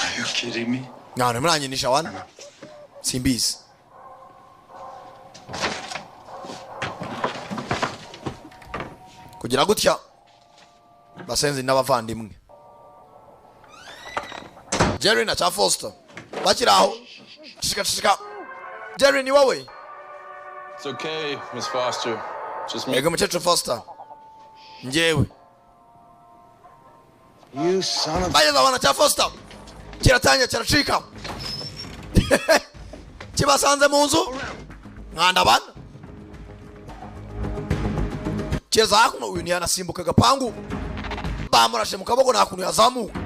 Are you kidding me? Nta muranyinisha wana. Simbizi. Kugira gutya basenzi n'abavandimwe. Jerry na cha Foster bakiraho. Shika shika. Jerry ni wowe. It's okay, Miss Foster. Just me. Ego mukecuru Foster. Njyewe. You son of Bageze abana cya Foster. Kiratangira kiracika. Kibasanze mu nzu. Mwanda bana. Kiza hakuno uyu ntiyanasimbuka agapangu. Bamurashe mu kaboko nta kuntu yazamuka.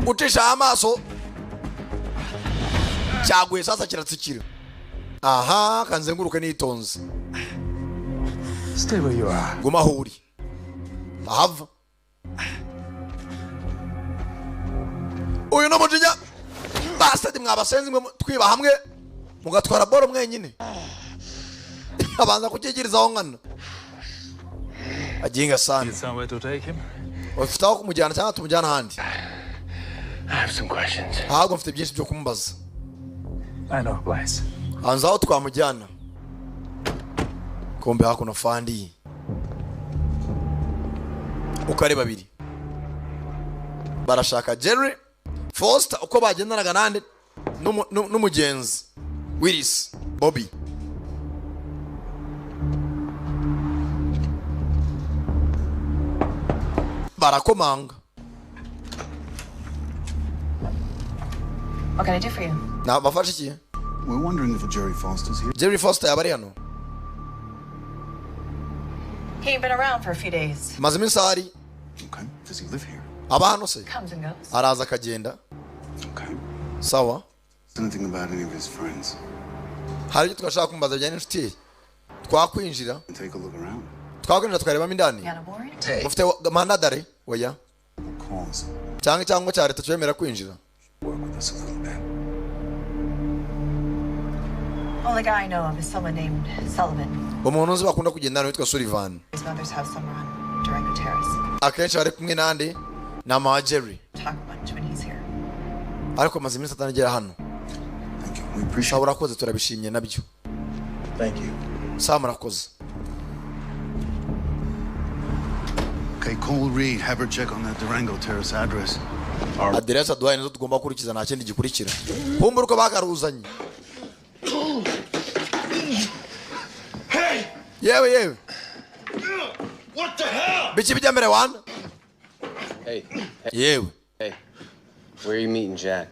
Utisha amaso. Cyaguye sasa kiratsikira. Aha, kanzenguruke nitonze. Stay where you are. Guma aho uri. Ahava. Uyu no mujinya. Bastard mwabasenzi mwe twiba hamwe mugatwara boro mwenyine. Abanza kukigirizaho nkana. Aginga sana. Ufite aho kumujyana cyangwa tumujyana ahandi? I have some questions. Ahubwo mfite byinshi byo kumubaza. I know a place. Anza aho twamujyana. Kombe hakuno fandi. Uko ari babiri. Barashaka Jerry Foster uko bagendanaga nande n'umugenzi Willis Bobby. Barakomanga. What can I do for you? Na bafashe iki? We're wondering if Jerry Foster's here. Jerry Foster yaba ari hano. He ain't been around for a few days. Maze iminsi ahari. Okay. Does he live here? Aba hano se? Comes and goes. Araza akagenda. Okay. Sawa. Anything about any of his friends? Hari ibyo twashaka kumubaza bijyanye n'inshuti ye. Twakwinjira. Take a look around. Twakwinjira tukarebamo indani. Mufite mandadare? Oya. Calls. Cyangwa icyangombwa cya leta cyemera kwinjira. Work with us a little bit. Only guy I know of is someone named Sullivan. Umuntu uzi bakunda kugendana witwa Sullivan. His mother's house somewhere on Durango Terrace. Akenshi bari kumwe nande na mama Jerry. Talk much when he's here. Ariko amaze iminsi atanagera hano. Thank you. We appreciate. Urakoze turabishimye nabyo. Thank you. Sawa murakoze. Okay, call Reed. Have her check on that Durango Terrace address. Aderesi aduhaye nizo tugomba gukurikiza nta kindi gikurikira. Kumbura uko bakaruzanye. Hey! Yewe yewe. What the hell? Biki bijya mbere wana? Hey. Yewe. Hey. Where are you meeting Jack?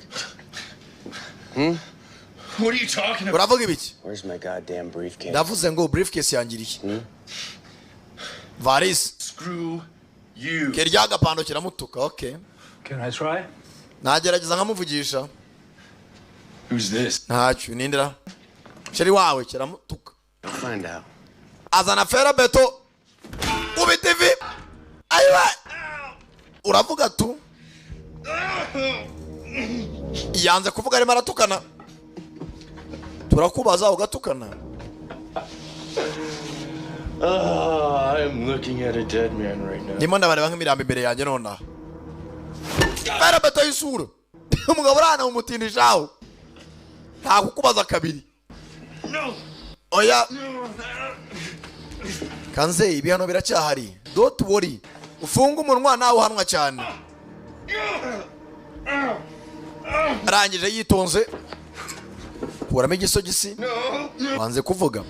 Hmm? What are you talking about? Uravuga ibiki? Where's my goddamn briefcase? Ndavuze ngo briefcase yangiriye. Varisi. Screw you. Kirya agapando kiramutuka, okay. Can I try? Nagerageza nkamuvugisha. Who's this? Ntacyo nindira. Sheri wawe kiramutuka. I'll find out. Azana fera beto. Ubi TV. Ayiwe. Uravuga tu. Yanze kuvuga arimo aratukana. Turakubaza ugatukana. Oh, I'm looking at a dead man right now. Ndimo ndabareba nk'imirambo imbere yanjye nonaha. Ferabeto y'isura. Umugabo urana umutindishaho. Nta kukubaza kabiri. No. Oya. Kanze ibihano biracyahari. Don't worry. Ufunga umunwa nawe uhanwa cyane. Arangije yitonze. Kuramo igisogisi. Wanze kuvuga.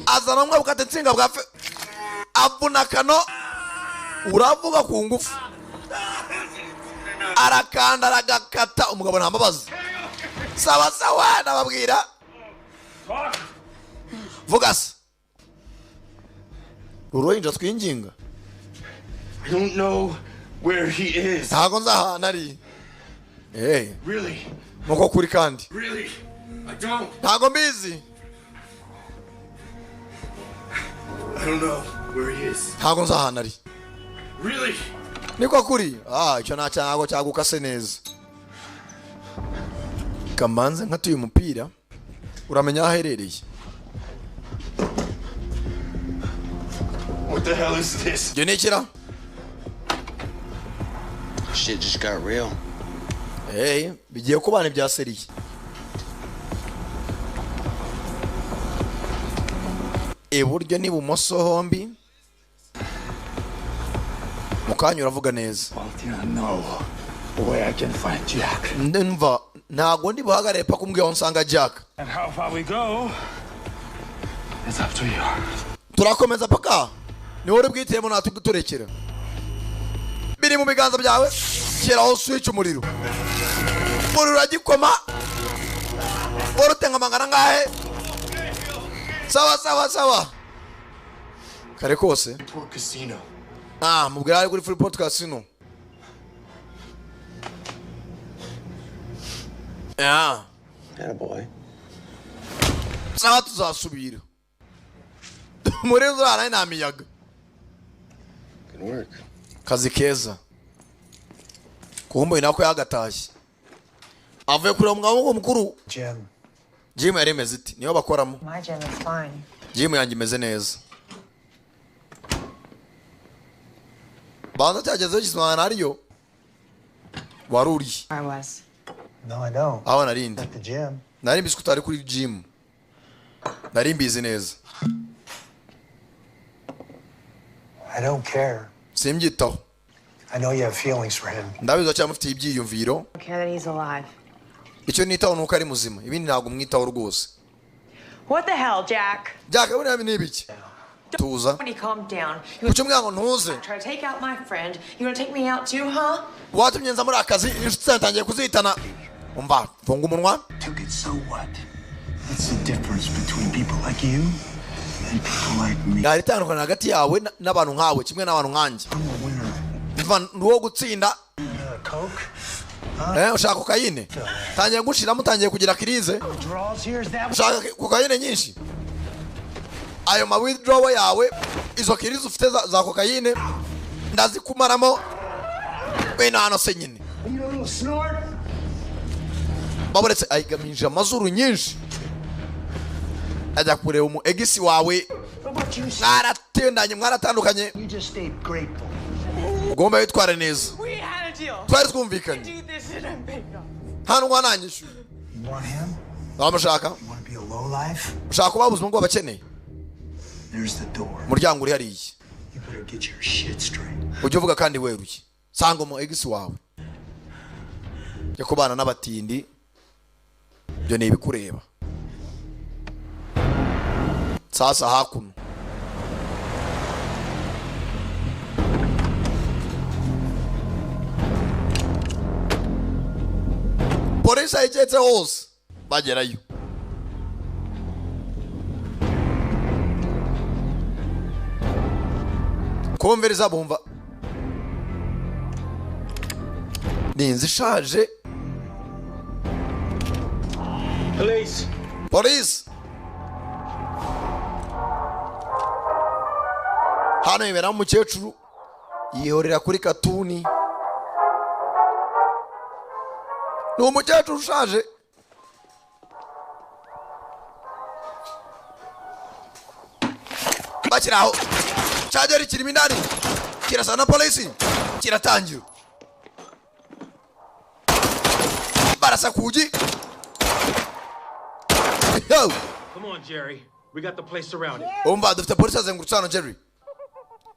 Azana umwe bukate nsinga bwa fe. Avuna kano. Uravuga ku ngufu. Arakanda aragakata umugabo nta mbabazi. Sawa sawa nababwira. Vuga se. Uruhinja twinginga. I don't know where he is. Ntago nzi ahantu ari. Eh. Really? Nuko kuri kandi. Really? I don't. Ntago mbizi. I don't know where he is. Ntago nzi ahantu ari. Really? Niko kuri. Ah, icyo nta cyago cyagukase neza. Kamanze nkatuye umupira uramenya aho aherereye. What the hell is this? Ibyo ni ikira? Shit just got real. Hey, bigiye kubana ibya seriye. Iburyo n'ibumoso hombi. Mukanya uravuga neza. No way I can find Jack. Ndumva ntago ndi buhagarare paka umbwiye aho nsanga Jack. And how far we go is up to you. Turakomeza paka. Ni wowe ubwitiyemo natuguturekera. Biri mu biganza byawe. Shyiraho switch umuriro. Umuriro uragikoma. Worutenga amagana ngahe? Sawa sawa sawa. Kare kose. Port Casino. Ah, mubwira ari kuri Freeport Casino. Yeah. Atta boy. Sawa tuzasubira. Muri nzara nta miyaga. Good work. Kazi keza. Kumbe nako yagatashye. Avuye kuri umugabo mukuru. Jim. Jim yaremeze iti niyo bakoramo. My gym is fine. Jim yanjye imeze neza. Banza cyagezeho kismana ariyo. Waruri. I was. No, I don't. Aho narindi. At the gym. Nari mbizi ko utari kuri gym. Nari mbizi neza. I don't care. Simbyitaho. I know you have feelings for him. Ndabizi cyane mufite ibyiyumviro. I don't care that he's alive. Icyo nitaho nuko ari muzima. Ibindi ntabwo mwitaho rwose. What the hell, Jack? Jack, abona ni ibiki? Tuza. When he calmed down, you Kuki umwana ngo ntuze? try to take out my friend. You wanna take me out too, huh? Watumye nza muri akazi inshuti zanjye kuzitana. Umva, funga umunwa. Took it so what? What's the difference between people like you and people like me? Hari itandukanye hagati yawe n'abantu nkawe kimwe n'abantu nkanjye. Mva ndi uwo gutsinda. Coke? Ushaka kokayine? Tangiye gushiramo utangiye kugira crise. Draws here is that Ushaka kokayine nyinshi? Ayo ma withdrawal yawe izo crise ufite za kokayine ndazikumaramo. Wena hano se nyine. You little snort? Baburetse ayigamije amazuru nyinshi. Ajya kureba umu egisi wawe. Mwaratendanye mwaratandukanye. You just stay grateful. Ugomba witwara neza. We had a deal. Twari twumvikanye. Do this and I'm paid off. Nta n'umwe wananyishyuye. You want him? Wamushaka? You want to be a low life? Ushaka kuba ubuzima bw'abakeneye? There's the door. Umuryango uri hariya. You better get your shit straight. Ujye uvuga kandi weruye. Sanga umu egisi wawe. Jya kubana n'abatindi. Ibyo ni ibikureba. Sasa hakuno. Polisi ayiketse hose bagerayo. Kumviriza bumva. Ni inzu ishaje. Police. Polisi. Hano iberamo umukecuru yihorera kuri katuni. Ni umukecuru ushaje. Bakiri aho, cageri kirimo indani kirasa na polisi, kiratangira barasa kugi. Yo! Come on, Jerry. We got the place surrounded. Umva, dufite polisi azengurutse hano. Jerry,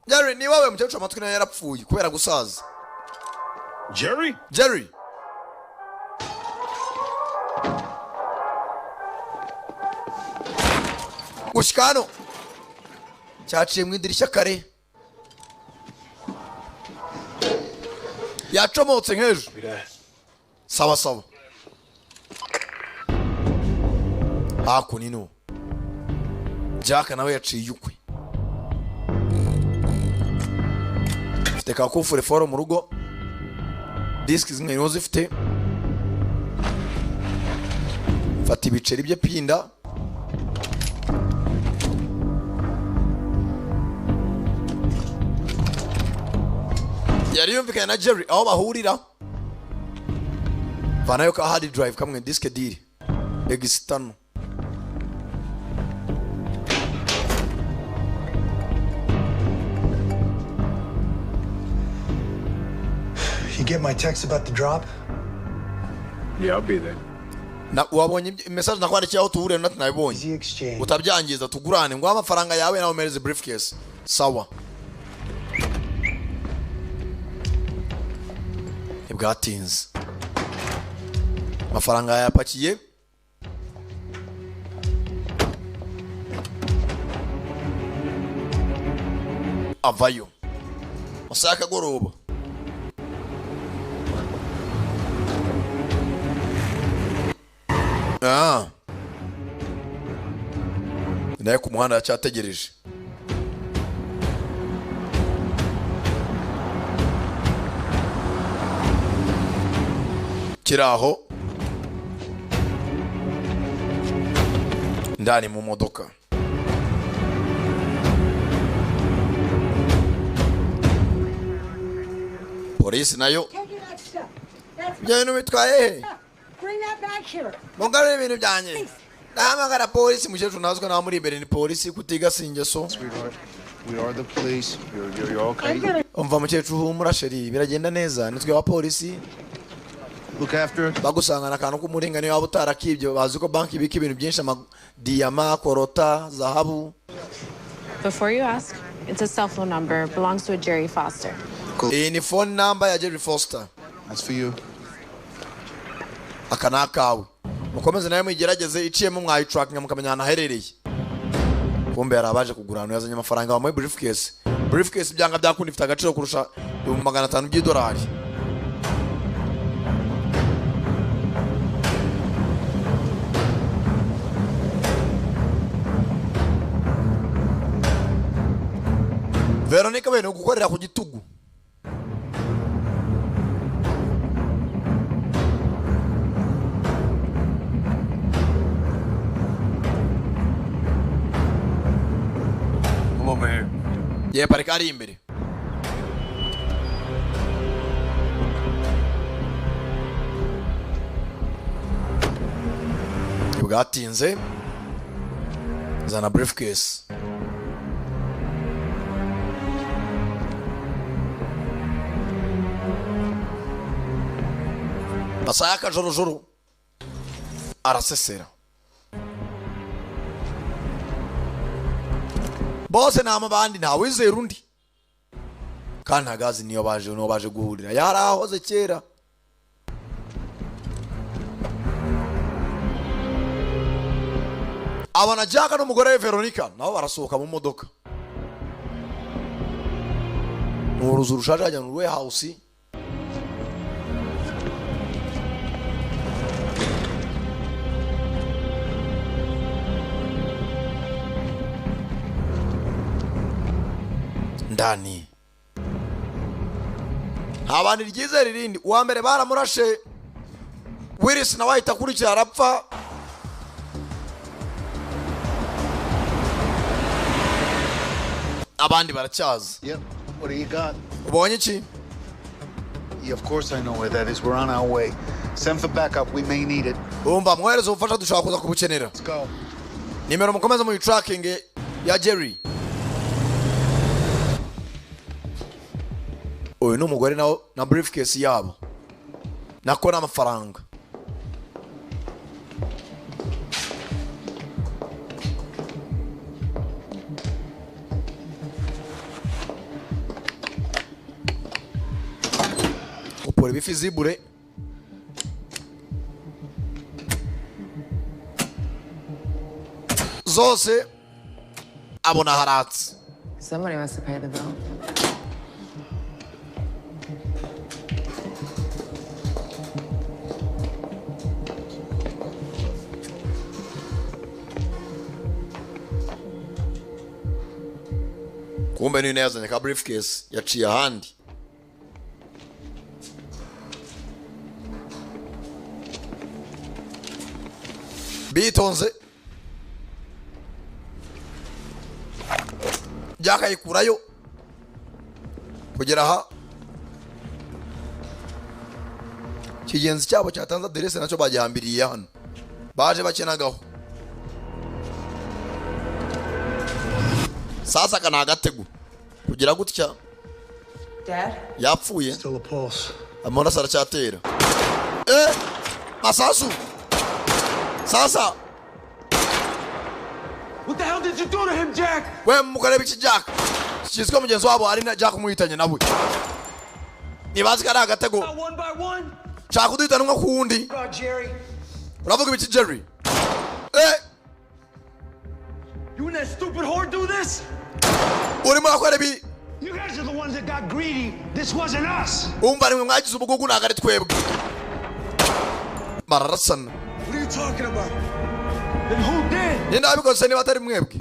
Jerry, ni wowe? Mukecuru amatwi nayo yarapfuye kubera gusaza. Jerry? Jerry. Gushyika hano cyaciye mu idirishya kare, yacomotse nk'ejo. Sawa sawa. Hakuno ino Jack nawe yaciye ukwe, afite ka coffre-fort mu rugo, disiki zimwe niho zifite. Fata ibiceri bye pinda. Yari yumvikanye na Jerry aho bahurira, vanayo ka hard drive kamwe, disike diri egisitano. You get my text about the drop? Yeah, I'll be there. Na wabonye message nakwandikiye aho tuhurira? Nati nabibonye. Utabyangiza tugurane ngo amafaranga yawe nawe umereze briefcase. Sawa. Ntibwatinze, amafaranga yayapakiye. Avayo masaha y'akagoroba. Ah. Naye ku muhanda aracyategereje. Kiri aho ndani mu modoka. Polisi nayo, ibyo bintu bitwaye he? Bring that back here. Mugarure ibintu byanjye, ndahamagara polisi. Mukecuru nazwe nawe muri imbere ni polisi kutiga si ingeso. Sweetheart, we are the police. You're okay. Umva mukecuru, humura chérie, biragenda neza, nitwe wa polisi. Look after her. Bagusangana akantu k'umuringa, niyo waba utarakibye, bazi ko banki ibika ibintu byinshi, amadiyama, korota, zahabu. Before you ask, it's a cell phone number. Belongs to a Jerry Foster. Iyi ni phone number ya Jerry Foster. That's for you. Aka ni akawe, mukomeze nawe muyigerageze, iciyemo mwayiturakinga mukamenya ahantu aherereye. Kumbe yari abaje kugura ahantu yazanye amafaranga bamuhe briefcase. Briefcase byanga byakunda ifite agaciro kurusha 500,000 by'idolari. Veronica we ni ugukorera ku gitugu. Come over here. Ye, parika ari imbere. Bwatinze, zana briefcase. Masaha y'akajorojoro arasesera bose ni amabandi, ntawizera undi kandi ntagazi niyo baje, niyo baje guhurira yarahoze kera. Abona Jack n'umugore we Veronica nabo barasohoka mu modoka, ni uruzu rushaje hajya mu warehouse. Ndani nta ryizera irindi. Uwa mbere baramurashe, Willis nawe ahita akurikira arapfa. Abandi baracyaza. Yep. What do you got? Ubonye iki? Yeah, of course I know where that is. We're on our way. Send for backup. We may need it. Umva, mwohereze ubufasha, dushobora kuza kubukenera. Let's go. Nimero mukomeze mu tracking ya Jerry. Uyu ni umugore nawo na briefcase yabo nako n'amafaranga. Upora ibifi zibure zose abona haratse. Somebody must have paid the bill. Kumbe niyo yazanye ka briefcase yaciye ahandi. Bitonze byakayikurayo kugera aha kigenzi cyabo cyatanze aderese nacyo bagihambiriye hano baje bakenagaho. Sasa kana agatego kugira gutya. Dad? Yapfuye. Amaraso aracyatera. Masasu. Sasa. What the hell did you do to him, Jack? We mukareba iki Jack? Kizwe mugenzi wabo ari na Jack muhitanye nawe. Nibazi kari agatego. One by one. Shaka kuduhitana umwe ku wundi. Uravuga ibiki Jerry? You and that stupid whore do this? Urimo urakora ibi? You guys are the ones that got greedy. This wasn't us. Umva nimwe mwagize ubugugu ntabwo ari twebwe. Bararasana. What are you talking about? Then who did? Ninde wabikoze niba atari mwebwe?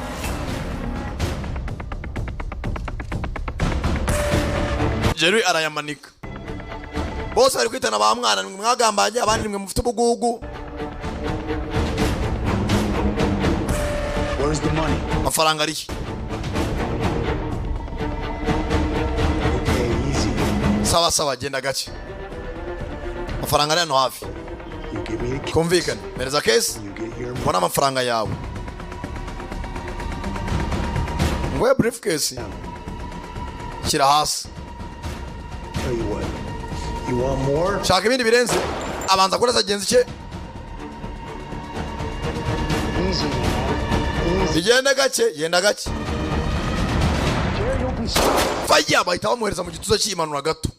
Jerry arayamanika. Bose bari kwitana ba mwana nimwe mwagambanye abandi nimwe mufite ubugugu. Where's the money? Amafaranga ari he? Okay, easy. Sawa sawa genda gake. Amafaranga ari hano hafi. Kumvikane. Mereza case. Mbona amafaranga yawe. Ngwe briefcase. Shyira hasi. Tell you what. You want more? Shaka ibindi birenze. Abanza kurasa genzi cye. Easy. Igenda gake, yenda gake. Faya bahita bamuhereza mu gituza cy'imanura gato.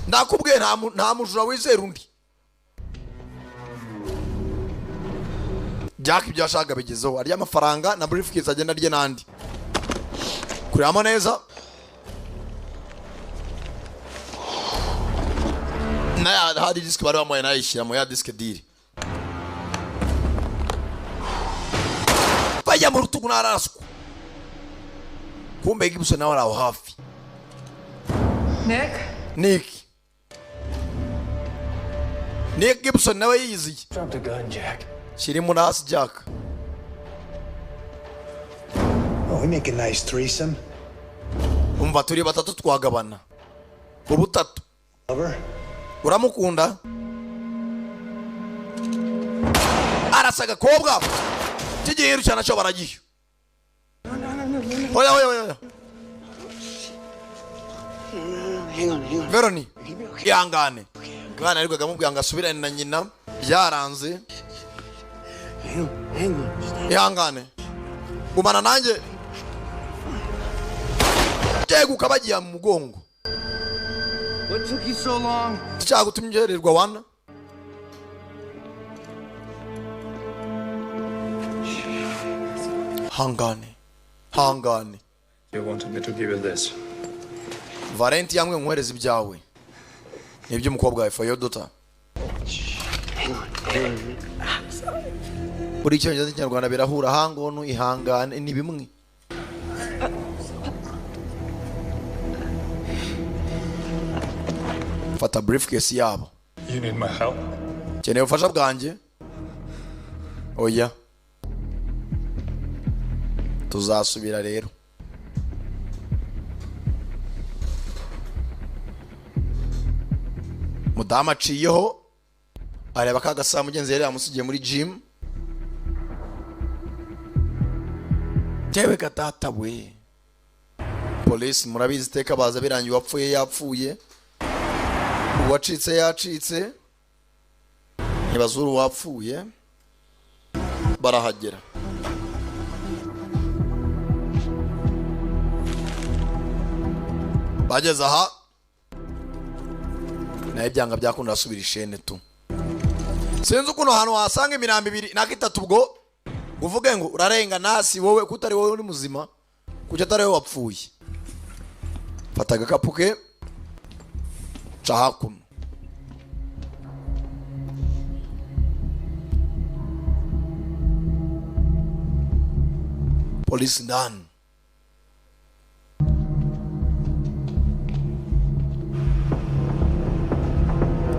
Ndakubwiye nta mujura wizera undi. Jack ibyo yashakaga bigezeho, arya amafaranga na briefcase agenda arye n'andi. Kurebamo neza. Na hari disk bari bamuhaye nayishyira mu ya disk diri. Bajya mu rutugu naraswa. Kumbe Gibson nawe ari aho hafi. Nick? Nick. Nick Gibson nawe yiyiziye. Drop the gun, Jack. Kirimo hasi Jack. Oh, we make a nice threesome. Umva turi batatu twagabana. Ubutatu. Lover? Uramukunda? Arasa agakobwa. Kigihiru cyane cyo baragiye. Oya oya oya. Hang on, hang on. Veroni, ihangane. Mwana ariko amubwira ngo asubirane na nyina byaranze. Hang on. Ihangane. Gumana nanjye. Teguka bagiye mu mugongo. What took you so long? Cyagutumye ugererwa wana. Hangane. Hangane. You wanted me to give you this. Valenti yamwe nkohereza ibyawe. Nibyo umukobwa wawe for your daughter. Buri cyongereza n'ikinyarwanda birahura hangono ihangane ni bimwe. Fata briefcase yabo. You need my help. Keneye ubufasha bwanjye? Oya. Tuzasubira rero. Mudamu aciyeho areba ka gasaha mugenzi yari yamusigiye muri gym. Jewe gatata we. Polisi murabizi, iteka baza birangiye uwapfuye yapfuye, uwacitse yacitse, ntibazura uwapfuye. Barahagera, bageze aha nayo ibyanga byakunda asubira ishene tu. Sinzi ukuntu ahantu wasanga imirambo ibiri naka itatu, ubwo uvuge ngo urarenga nasi wowe kuko utari wowe uri muzima, kuki atari wowe wapfuye. Fata agakapu ke, ca hakuno. Polisi ndani.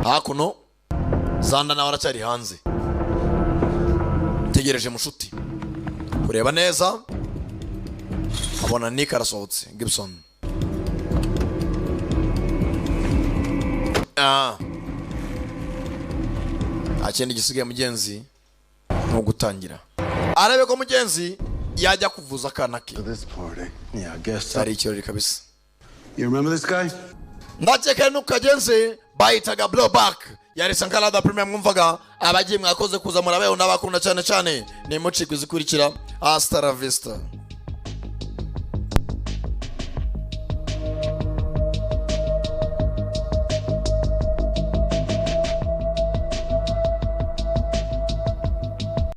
Hakuno Zanda nawe aracyari hanze, tegereje mushuti kureba neza, abona Nick arasohotse. Gibson, ah, nta kindi gisigaye mugenzi ni ugutangira arebe ko mugenzi yajya kuvuza akana ke. Yeah, I guess so. Cyari ikirori kabisa. You remember this guy? Ndakeka nuko kagenze bayitaga blowback, yari Sankara da Premium. Mwumvaga abagiye, mwakoze kuza, murabeho, n'abakunda cyane cyane nimucikwe izikurikira. Hasta la vista.